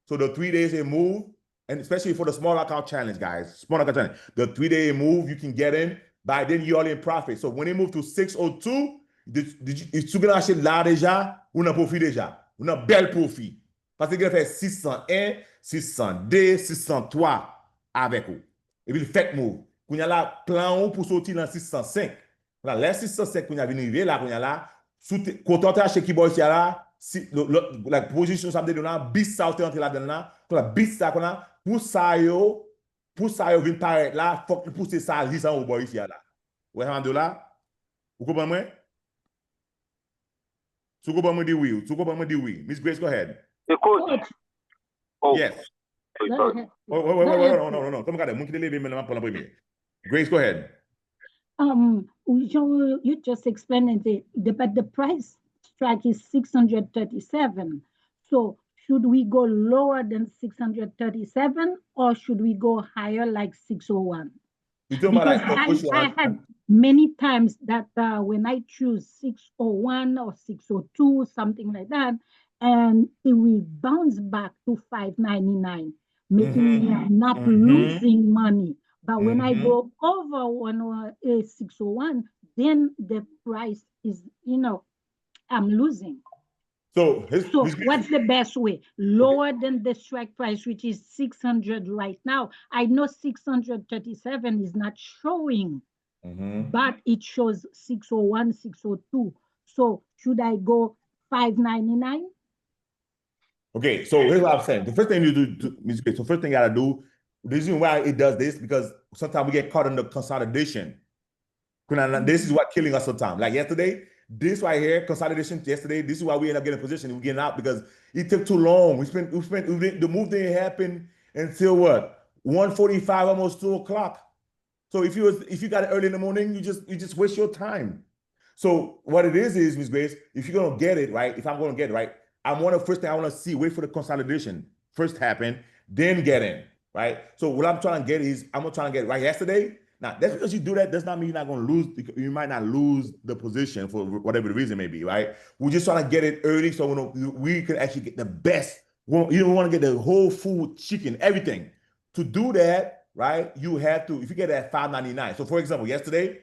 So the three days they move, and especially for the small account challenge, guys, small account challenge, the three day move, you can get in. By then, you all in profit. So when it move to six oh two, did, did you, si ou gen achte la deja, ou nan pwofi deja. Ou nan bèl pwofi. Paske gen fè six cent un, six cent deux, six cent trois avèk ou. Epi l fèk move. Kounye a la, plan ou pou soti nan six cent cinq. La, lè six cent cinq kounye a vin rive la, kounye a la, si w te, kontan te achte ki bò isi a la, si, lo, lo, like, pozisyon sa m te di w la, bis sa w te rantre ladan l la, kounye a bis sa kounye a, pou sa yo, pou sa yo vin parèt la, fòk li pouse sa jis anwo bò isi a la. Ou wè sa m ap di w la? Ou konprann mwen? Si w konprann mwen di wi. Si w konprann mwen di wi. Miss Grace, go ahead. Ekout. Yes. Wait, wait, wait, wait, no, no, no, no. Tande gade, moun ki te leve men m ap pran l an premye. Grace, go ahead. Um, you, you just explained it, the, but the price strike is six hundred thirty-seven. So should we go lower than six hundred thirty-seven or should we go higher like six oh one? Because I, I had many times that uh, when I choose six oh one or six oh two, something like that, and it will bounce back to five ninety-nine, making me not losing money. But when I go over one or uh, six oh one, then the price is, you know, I'm losing. So, so what's the best way? Lower than the strike price, which is six hundred right now. I know six hundred thirty-seven is not showing, but it shows six oh one, six oh two. So should I go five ninety-nine? Okay, so here's what I'm saying. The first thing you do, Miss Grace, the first thing you gotta do, The reason why it does this because sometimes we get caught in the consolidation. This is what killing us sometimes. Like yesterday, this right here, consolidation yesterday, this is why we end up getting position. We getting out because it took too long. We spent, we spent, we didn't, the move didn't happen until what? One forty-five, almost two o'clock. So if you was, if you got it early in the morning, you just you just waste your time. So what it is is, Miss Grace, if you're gonna get it right, if I'm gonna get it right, I want to first thing I want to see, wait for the consolidation first happen, then get in, right? So what I'm trying to get is I'm trying to get it right yesterday. Now that's because you do that does not mean you're not gonna lose. You might not lose the position for whatever the reason may be, right? We're just trying to get it early so we, we can actually get the best. You don't want to get the whole food, chicken, everything. To do that, right? You have to, if you get it at five ninety-nine. So for example, yesterday,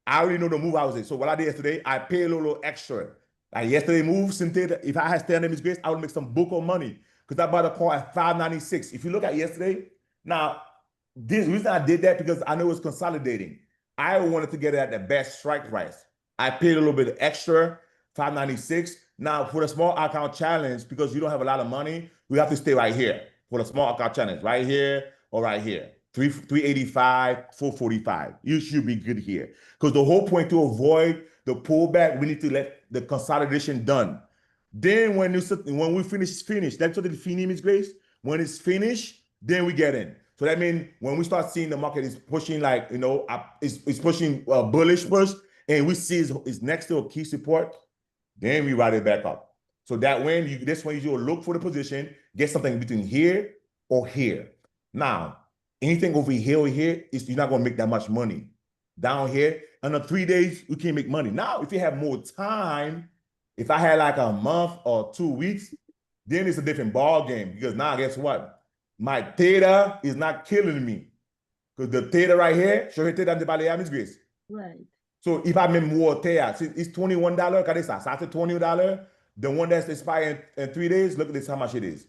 I already know the move I was in. So what I did yesterday, I paid a little extra. Like yesterday move, Cynthia, if I had stayed under Miss Grace, I would make some book of money because I bought a car at five ninety-six. If you look at yesterday, now this reason I did that because I know it was consolidating. I wanted to get it at the best strike price. I paid a little bit extra, five ninety-six. Now for the small account challenge, because you don't have a lot of money, we have to stay right here for the small account challenge, right here or right here. Three, three eighty-five, four forty-five. You should be good here. Because the whole point to avoid the pullback, we need to let the consolidation done. Then when you when we finish, finish, that's what it fini, Miss Grace. When it's finished, then we get in. So that means when we start seeing the market is pushing, like, you know, up, it's, it's pushing uh, bullish first, and we see it's, it's next to a key support, then we ride it back up. So that when you, this when you look for the position, get something between here or here. Now, anything over here or here, is you're not gonna make that much money. Down here, in a three days, you can make money. Now, if you have more time, if I had like a month or two weeks, then it's a different ball game because now guess what? My theta is not killing me. Because the theta right here, show your theta in the valley, Miss Grace. Right. So if I mean more theta, see, it's twenty-one dollar. Kade sa, sa se twenty dollar. The one that's expiring in three days, look at this, how much it is.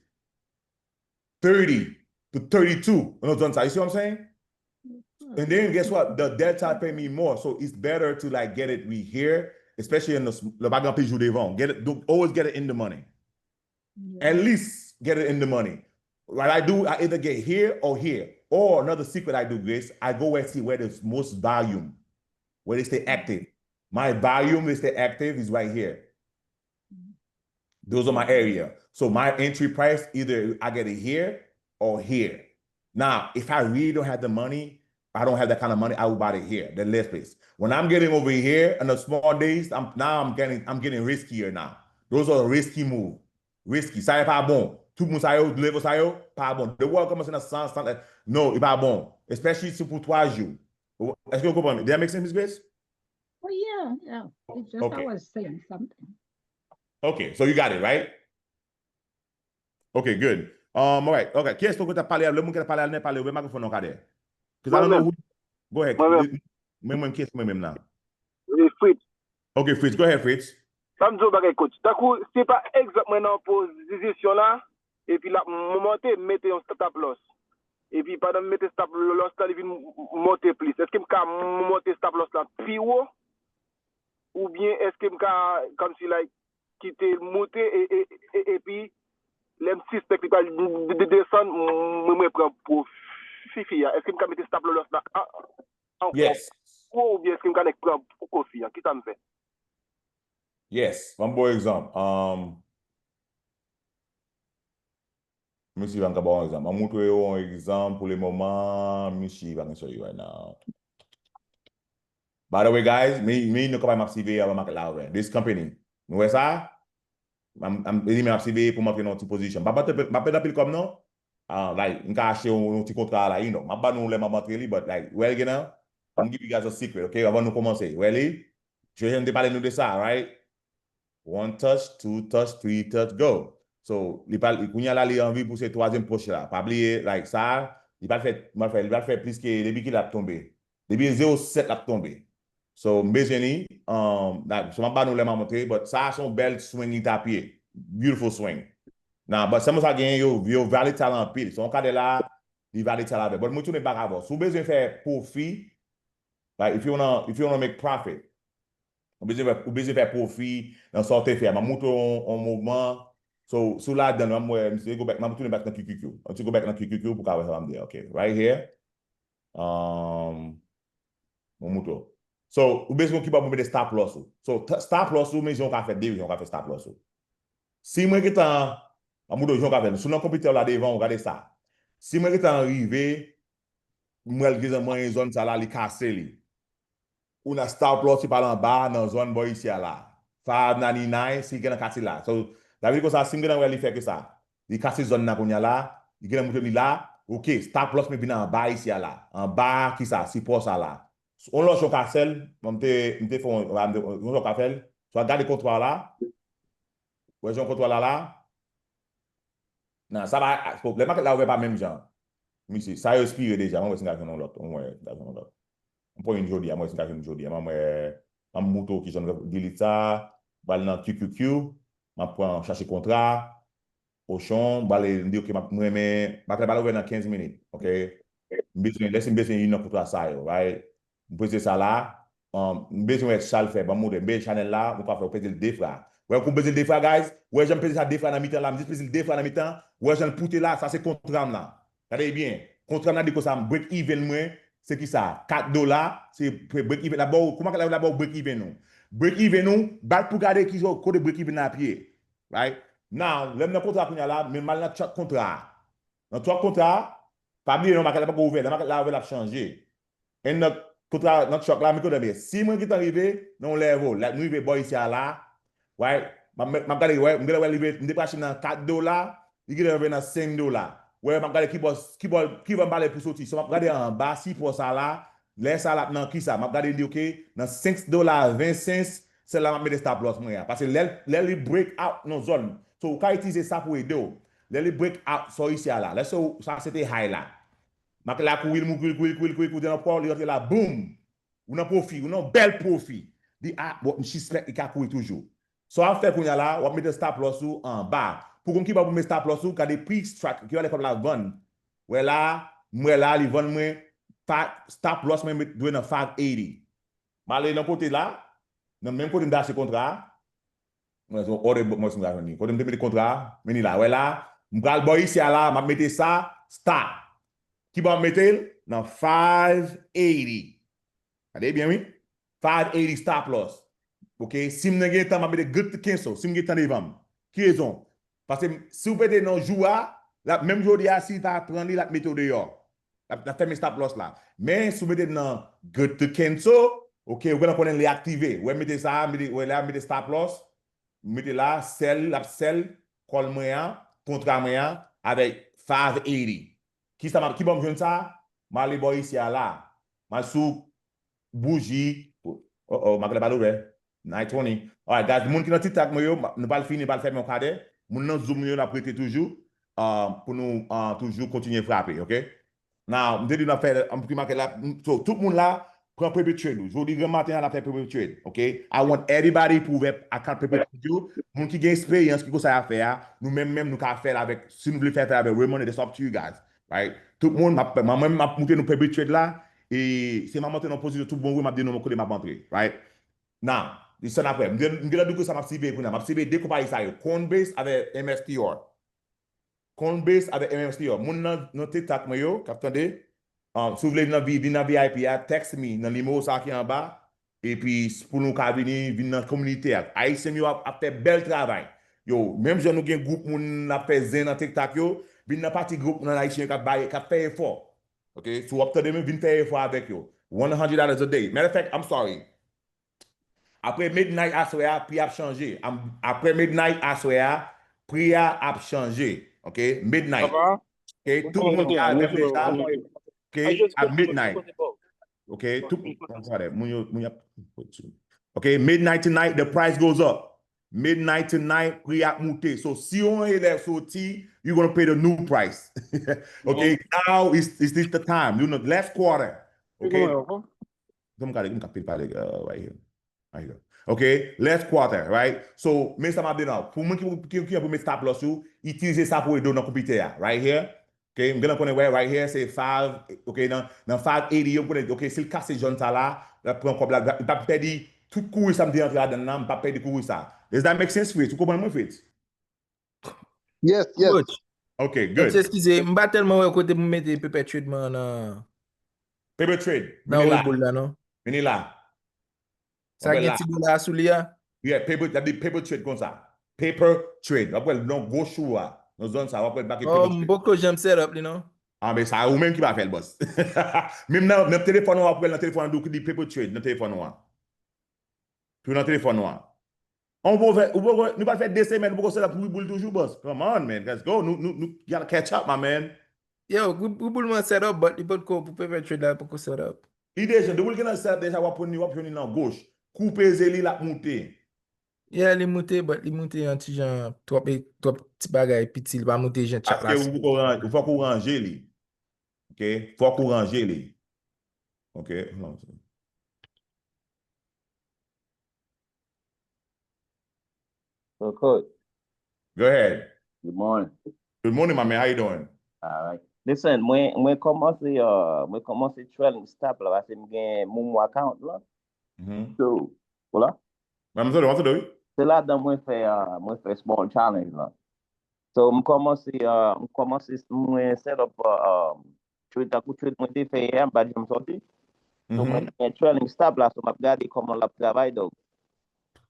Thirty to thirty-two. You know what I'm saying? And then guess what? The delta pay me more. So it's better to like get it we here, especially in the, the bagan pay you devant. Get it, do, always get it in the money. At least get it in the money. What I do, I either get here or here. Or another secret I do, Grace, I go where see where there's most volume, where they stay active. My volume they stay active is right here. Those are my area. So my entry price, either I get it here or here. Now, if I really don't have the money, I don't have that kind of money, I will buy it here, the less place. When I'm getting over here in the small days, I'm now I'm getting I'm getting riskier now. Those are risky move. Risky. Sa yo pa bon. Tout moun sa yo, level sa yo, pa bon. The world kòmanse nan san, san, no, e pa bon. Especially si pou twa jou. Èske w konprann? Did that make sense, Miss Grace? Oh yeah, yeah. It's just okay. I was saying something. Okay, so you got it, right? Okay, good. Um, all right, okay. Kiyès ki ta pale a? Lè moun ki ta pale a, ne pale, ouvè mikrofòn nan kadè. Cause I don't know who. Go ahead. Mwen menm, kiyès mwen menm nan? Fritz. Okay, Fritz, go ahead, Fritz. Sa m di w bagay coach. Tankou si pa egzanp mwen nan pozisyon la, epi l ap monte, m mete yon stop loss. Epi pandan m mete stop loss la, li vin monte plis. Èske m ka monte stop loss la pi wo? Oubyen èske m ka, kòmsi, like, kite l moute e, e, e, epi lè m sispèk li pral de- de- desann, mwen mwen pran pwofi a. Èske m ka mete stop loss la an- ankò Yes. wo oubyen èske m ka nèk pran pwofi a? Kisa m fè? Yes. Ban m bon egzanp. Um, Let me see if I can ba w yon egzanp. Mwen montre w yon egzanp pou le moman. Let me see if I can show you right now. By the way, guys, me, me nou kapab m ap siveye avan market la ouvè. This company. Nou wè sa? M ap, m ap siveye pou m antre nan yon ti position. M pa pèdi anpil kòb non. Ah, like, m ka achte yon, yon ti kontra la, you know. M ap ba nou lè m ap antre li, but like, well, you know, I'm gonna give you guys a secret, okay? Avan nou kòmanse. Wè li? Joseph te pale nou de sa, right? One touch, two touch, three touch, go. So, li pa, kounye a la, li anvi pou se twazyèm poch la. Pa bliye, like, sa, li pa fè, li pa fè, li pa fè plis ke depi ki l ap tonbe. Depi zewo sèt l ap tonbe. So, m bezwen li, um, so m ap ba nou lè m ap montre, but sa, se yon bèl swing li t ap ye. Beautiful swing. Now, but sèlman sa genyen, yo, yo volatile anpil. So, yon kadè la, li volatile avè. But mwen tounen back avè w. Si w bezwen fè pwofi, like, if you wanna, if you wanna make profit, ou bezwen fè, ou bezwen fè pwofi nan sa w te fè a. M ap montre w yon, yon mouvman, So, si w ladan, m wè, misye go back, m ap tounen back nan Q Q Q. An ti go back nan Q Q Q pou ka wè sa m di. Ok, right here. Um, Mwen montre w. So, ou bezwen yon kibòd pou mete stop loss ou. So, t- stop loss ou, men jan w ka fè, de jan w ka fè stop loss ou. Si mwen gentan, m ap montre w jan w ka fè. Si w nan konpitè w la devan, ou gade sa. Si mwen gentan rive, mwen gentan manyen zòn sa la, li kase li. Ou nan stop loss, li pa l anba, nan zòn bò isi a la. Five ninety-nine, si gen nan katye la. So, sa vle di konsa, si m gentan wè li fè ke sa. Li kase zòn nan kounye a la, li gentan montre li la, ok, stop loss mwen vin anba isi a la. Anba kisa, sipò sa la. On lòt jan w ka sèl, mwen m te, m te fè yon, m te, yon jan w ka fè l, swa gade kontwa la, wè jan kontwa la la, nan, sa pa, lè makèt la ouvè pa menm jan. Misye, sa yo espire deja, mwen wè si m ka jwenn yon lòt, mwen wè si m ka jwenn yon lòt. M pran youn jodi a, mwen wè si m ka jwenn youn jodi a, mwen wè, m ap montre w kijan w delete sa, pral nan Q Q Q, m ap pran chache kontra, Ochon, m prale, m di, ok, m ap, m renmen, makèt la pral ouvè nan kenz minit, ok? M bezwen, lè si m bezwen youn nan kontra sa yo, right? M prese sa la, um, m bezwen wè sa l fè, ban m montre, m bezwen chanèl la, ou ka fè, ou peze l de fwa. Wè, kou m peze l de fwa, guys, wè jan m peze sa de fwa nan mitan la, m jis peze l de fwa nan mitan, wè jan l poute la, sa se kontra m la. Gade byen, kontra m la di konsa, m break even mwen, se kisa? Kat dola, se pre- break even, la ba w, kouman la ba w break even ou? Break even ou, bat pou gade ki jan, kote break even la ap ye. Right? Now, lè m nan kontra kounye a la, men m al nan chart kontra a. Nan chart kontra a, pa bliye non, makèt la poko ouvè, lè makèt la ouvè, l ap chanje. And nan kontra, nan chart la, men kote m ye. Si mwen gentan rive nan yon level, like nou rive bò isi a la, right? M ap, m ap gade, wè, m gentan wè l rive, m te achte nan kat dola, li gentan rive nan senk dola. Wè, m ap gade kibò, kibò, kibò m prale pou soti. So, m ap gade anba sipò sa la, lè sa l ap nan kisa? M ap gade li, ok, nan senk dola ven sens, se la m ap mete stop loss mwen an. Paske lè, lè li break out nan zòn, so ou ka itilize sa pou ede w. Lè li break out, so isi a la. Lè so, sa se te high la. Makèt la kouri, l kouri, kouri, kouri, kouri, kouri, nan pò, li rantre la, boom! Ou nan pwofi, ou nan bèl pwofi. Di, ah, bon, m sispèk li ka kouri toujou. Sa w ap fè kounye a la, w ap mete stop loss ou anba. Pou konn kibò pou mete stop loss ou, gade pri strat, kibò lè kòb la vann. Wè la, m wè la, li vann mwen, pa, stop loss mwen met, dwe nan five eighty. M ale nan kote la, nan menm kote m te achte kontra a. Mwen se yon order book, mwen si m ka jwenn li. Kote m te mete kontra a, men li la. Wè la, m pral bò isi a la, m ap mete sa, stop. Kibò m mete l? Nan five eighty. Gade byen, wi. Five eighty stop loss. Ok, si m nan gen tan, m ap mete good to cancel. Si m gen tan devan m. Ki rezon? Paske si w pete nan jou a, l ap, menm jodi a, si l pa pran li, l ap mete w deyò. L ap, l ap fèmen stop loss la. Men si w mete nan good to cancel, ok, ou genlè konnen li aktive. Wè mete sa, mete, wè la, mete stop loss, mete la, sell, l ap sell, call mwen an, kontra mwen an, avèk five eighty. Kisa m ap, kibò m jwenn sa? M ale bò isi a la. M al sou bouji. Oh, oh, makèt la pa ouvè. Nine twenty. Alright, guys, moun ki nan TikTok mwen yo, nou pral fini, pral fèmen yon kadè. Moun nan Zoom yo, n ap rete toujou, uh, pou nou, uh, toujou kontinye frape, ok? Now, m te di n ap fè, um, pre-market la, m- so, tout moun la, pran Perpetual ou. Jodi granmaten an, n ap fè Perpetual, ok? I want everybody pou ouvè account Perpetual yo. Moun ki gen eksperyans, ki konn sa y ap fè a, nou menm menm, nou ka fè l avèk, si nou vle fè, fè avèk Raymond, it's up to you guys, right? Tout moun, m ap, mwen menm, m ap montre nou Perpetual la, e se m ap montre nan pozisyon tout bon vre, m ap di nou kote m ap antre, right? Now, di sa n ap fè. M gen, m gen lòt sa m ap siveye kounye a. M ap siveye de konpayi sa yo, Coinbase avèk M S T R. Coinbase avèk M S T R. Moun nan, nan TikTok mwen yo, k ap tande, um, si w vle vin nan, vi- vin nan V I P a, text me nan nimewo sa ki anba. Epi, s- pou nou ka vini, vin nan kominote a. Ayisyen yo ap, ap fè bèl travay. Yo, menm jan nou gen gwoup moun ap fè zen nan TikTok yo, vin nan pati gwoup nan Ayisyen yo k ap bay, k ap fè efò. Ok, si w ap tande mwen, vin fè efò avèk yo. One hundred dollars a day. Matter of fact, I'm sorry. Apre midnight aswè a, pri ap chanje. Am- Apre midnight aswè a, pri a ap chanje. Ok, midnight. Ok, tout moun ki avè m deja. Ok, at midnight. Ok, tout moun, moun yo, moun y ap. Ok, midnight tonight, the price goes up. Midnight tonight, pri ap moute. So, si yon elèv soti, you gonna pay the new price. Ok, now is, is this the time. You know, last quarter. Ok. Donk, gade, m ka pil pale, uh, right here. Right here. Ok, last quarter, right? So, men sa m ap di nou. Pou moun ki, ki, ki pou met stop loss ou, itilize sa pou ede w nan konpitè a, right here. Ok, m genlè konnen, wè, right here, se five, ok, nan, nan five eighty, yo konnen, ok, si l kase zòn sa la, l ap pran kòb la, m p ap pèdi tout kouri sa m te antre ladan l lan, m p ap pèdi kouri sa. Does that make sense, Fritz? Ou konprann mwen, Fritz? Yes, yes. Coach, Ok, Coach, good. Eskize, m pa tèlman wè kote pou m mete Paper Trade mwen nan Paper Trade. nan Vini la. Webull la non. Vini la. Sa Wè gen la. ti bout la sou li a? Yeah, paper, y ap di Paper Trade konsa. Paper Trade. W ap wè l nan gwo chou a. Nan zòn sa, w ap wè l make Oh, Paper m Trade. poko janm set up li non. Ah, men sa, ou menm ki pa fè l, boss. Menm nan, nan telefòn ou a, w ap wè l nan telefòn ou ki di Paper Trade nan telefòn ou a. Tou nan telefòn ou a. On poko fè, ou poko, nou pa fè de semèn, ou poko set up Webull toujou, boss. Come on, man. Let's go. Nou, nou, nou, you gotta catch up, my man. Yo, Webull mwen set up, but li potko pou Paper Trade la, poko set up. Li deja, depi l gen nan set up deja, w ap jwenn li, w ap jwenn li nan goch. Koupe ze li, l ap moute. Yeah, li moute, but li moute yon ti jan twòp, twòp ti bagay piti, li pa moute jan chat la. Paske ou poko ran-, ou fòk ou ranje li. Ok? Fòk ou ranje li. Ok? Hold on. So, coach, Go ahead. Good morning. Good morning, my man. How you doing? All right. Listen, mwen mwen kòmanse uh, mwen kòmanse trailing stop la paske m gen Moomoo account la. Mhm. So, voilà. Mwen, m tande, mwen tande, wi. Se ladan mwen fè uh, mwen fè small challenge la. So, m kòmanse uh, m kòmanse mwen set up uh, um, trade tankou trade mwen te fè yè, m pa t janm sòti. So, Mhm. mwen gen trailing stop la, so m ap gade kòman l ap travay, donc.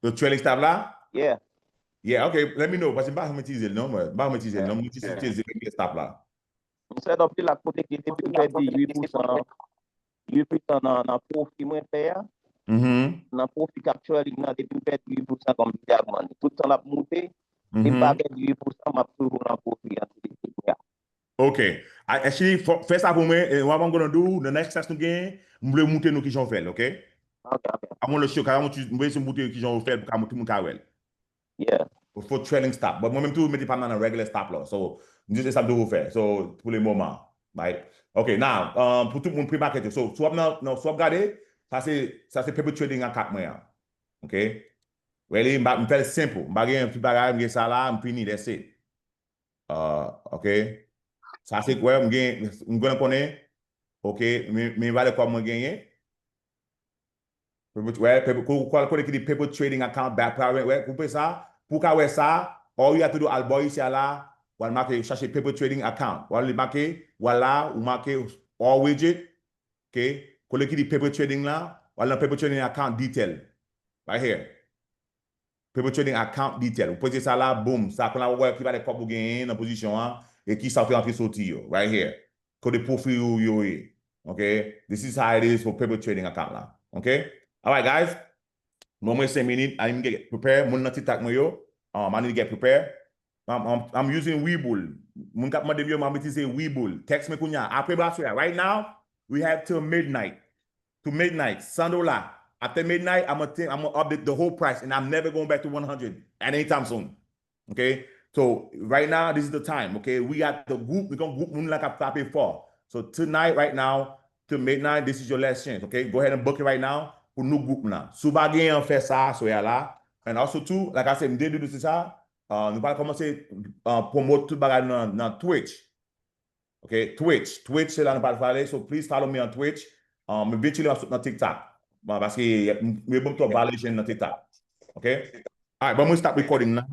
Yo trailing stop la? Yeah. Yeah, ok. Let me know. Paske m pa janm itilize l non, mwen. M pa janm itilize l non. Mwen itilize trailing stop la. M set up li la kote ke depi m pèdi uit pousan, uit pousan nan, nan pwofi mwen fè a, Mhm. nan pwofi k ap trailing nan, depi m pèdi uit pousan kòm diamond. Tout tan l ap moute, si m pa Mhm. pèdi uit pousan, m ap toujou nan pwofi an. Ok. Ah, actually, fò, fè sa pou mwen. And what I'm gonna do, the next class nou gen, m vle montre nou kijan w fè l, ok? Ok, ok. I wanna show, I want you, m vle montre kijan w fè l pou ka moun ka wè l. Yeah. Fò trailing stop. But mwen menm tou, mete pa m nan regular stop loss. So, m di se sa m toujou fè. So, pou le moman. Right? Ok, now, um, pou tout moun pre-market yo. So, si w ap nan, nan, si w ap gade, sa se, sa se paper trading account mwen an. Ok? Really, m pa, m fè l simple. M pa gen anpil bagay, m gen sa la, m fini, that's it. Uh, ok? Sa se kwè, m gen, m gen konnen, ok, men, men valè kòb mwen genyen. Paper, wè, paper, kou, kou, kote ki di paper trading account, back private, wè, koupe sa, pou ka wè sa, all you have to do, al bò isi a la, w al make, chache paper trading account, w al make, w al la, ou make all widget, ok, kote ki di paper trading la, w al nan paper trading account detail, right here. Paper trading account detail. Ou peze sa la, boom, sa konn la w wè ki valè kòb ou genyen nan pozisyon an, e ki sa w te rantre soti yo, right here. Kote pwofi ou yo ye. Ok? This is how it is for paper trading account la. Ok? Alright, guys. Bon, mwen senk minit. I need to get prepared. Moun nan TikTok mwen yo. Um, I need to get prepared. I'm, I'm, I'm using Webull. Moun k ap mande m yo, m ap itilize Webull. Text mwen kounye a. Apre braswe a. Right now, we have till midnight. To midnight. San dola. After midnight, I'm gonna, I'm gonna update the whole price, and I'm never going back to one hundred at any time soon. Ok? So, right now, this is the time. Ok? We got the group, we gon gwoup moun la k ap frape fò. So, tonight, right now, to midnight, this is your last chance. Ok? Go ahead and book it right now pou nou gwoup la. Si w pa genyen, fè sa, aswè a la. And also, too, like I said, m te di nou se sa, uh, nou pral kòmanse uh, promote tout bagay nan, nan Twitch. Ok, Twitch. Twitch, se la nou pral pale. So, please follow me on Twitch. Um, eventually, m ap sot nan TikTok. Bon, paske m, m bon twòp violation nan TikTok. Ok? Alright, bon, mwen stop recording la.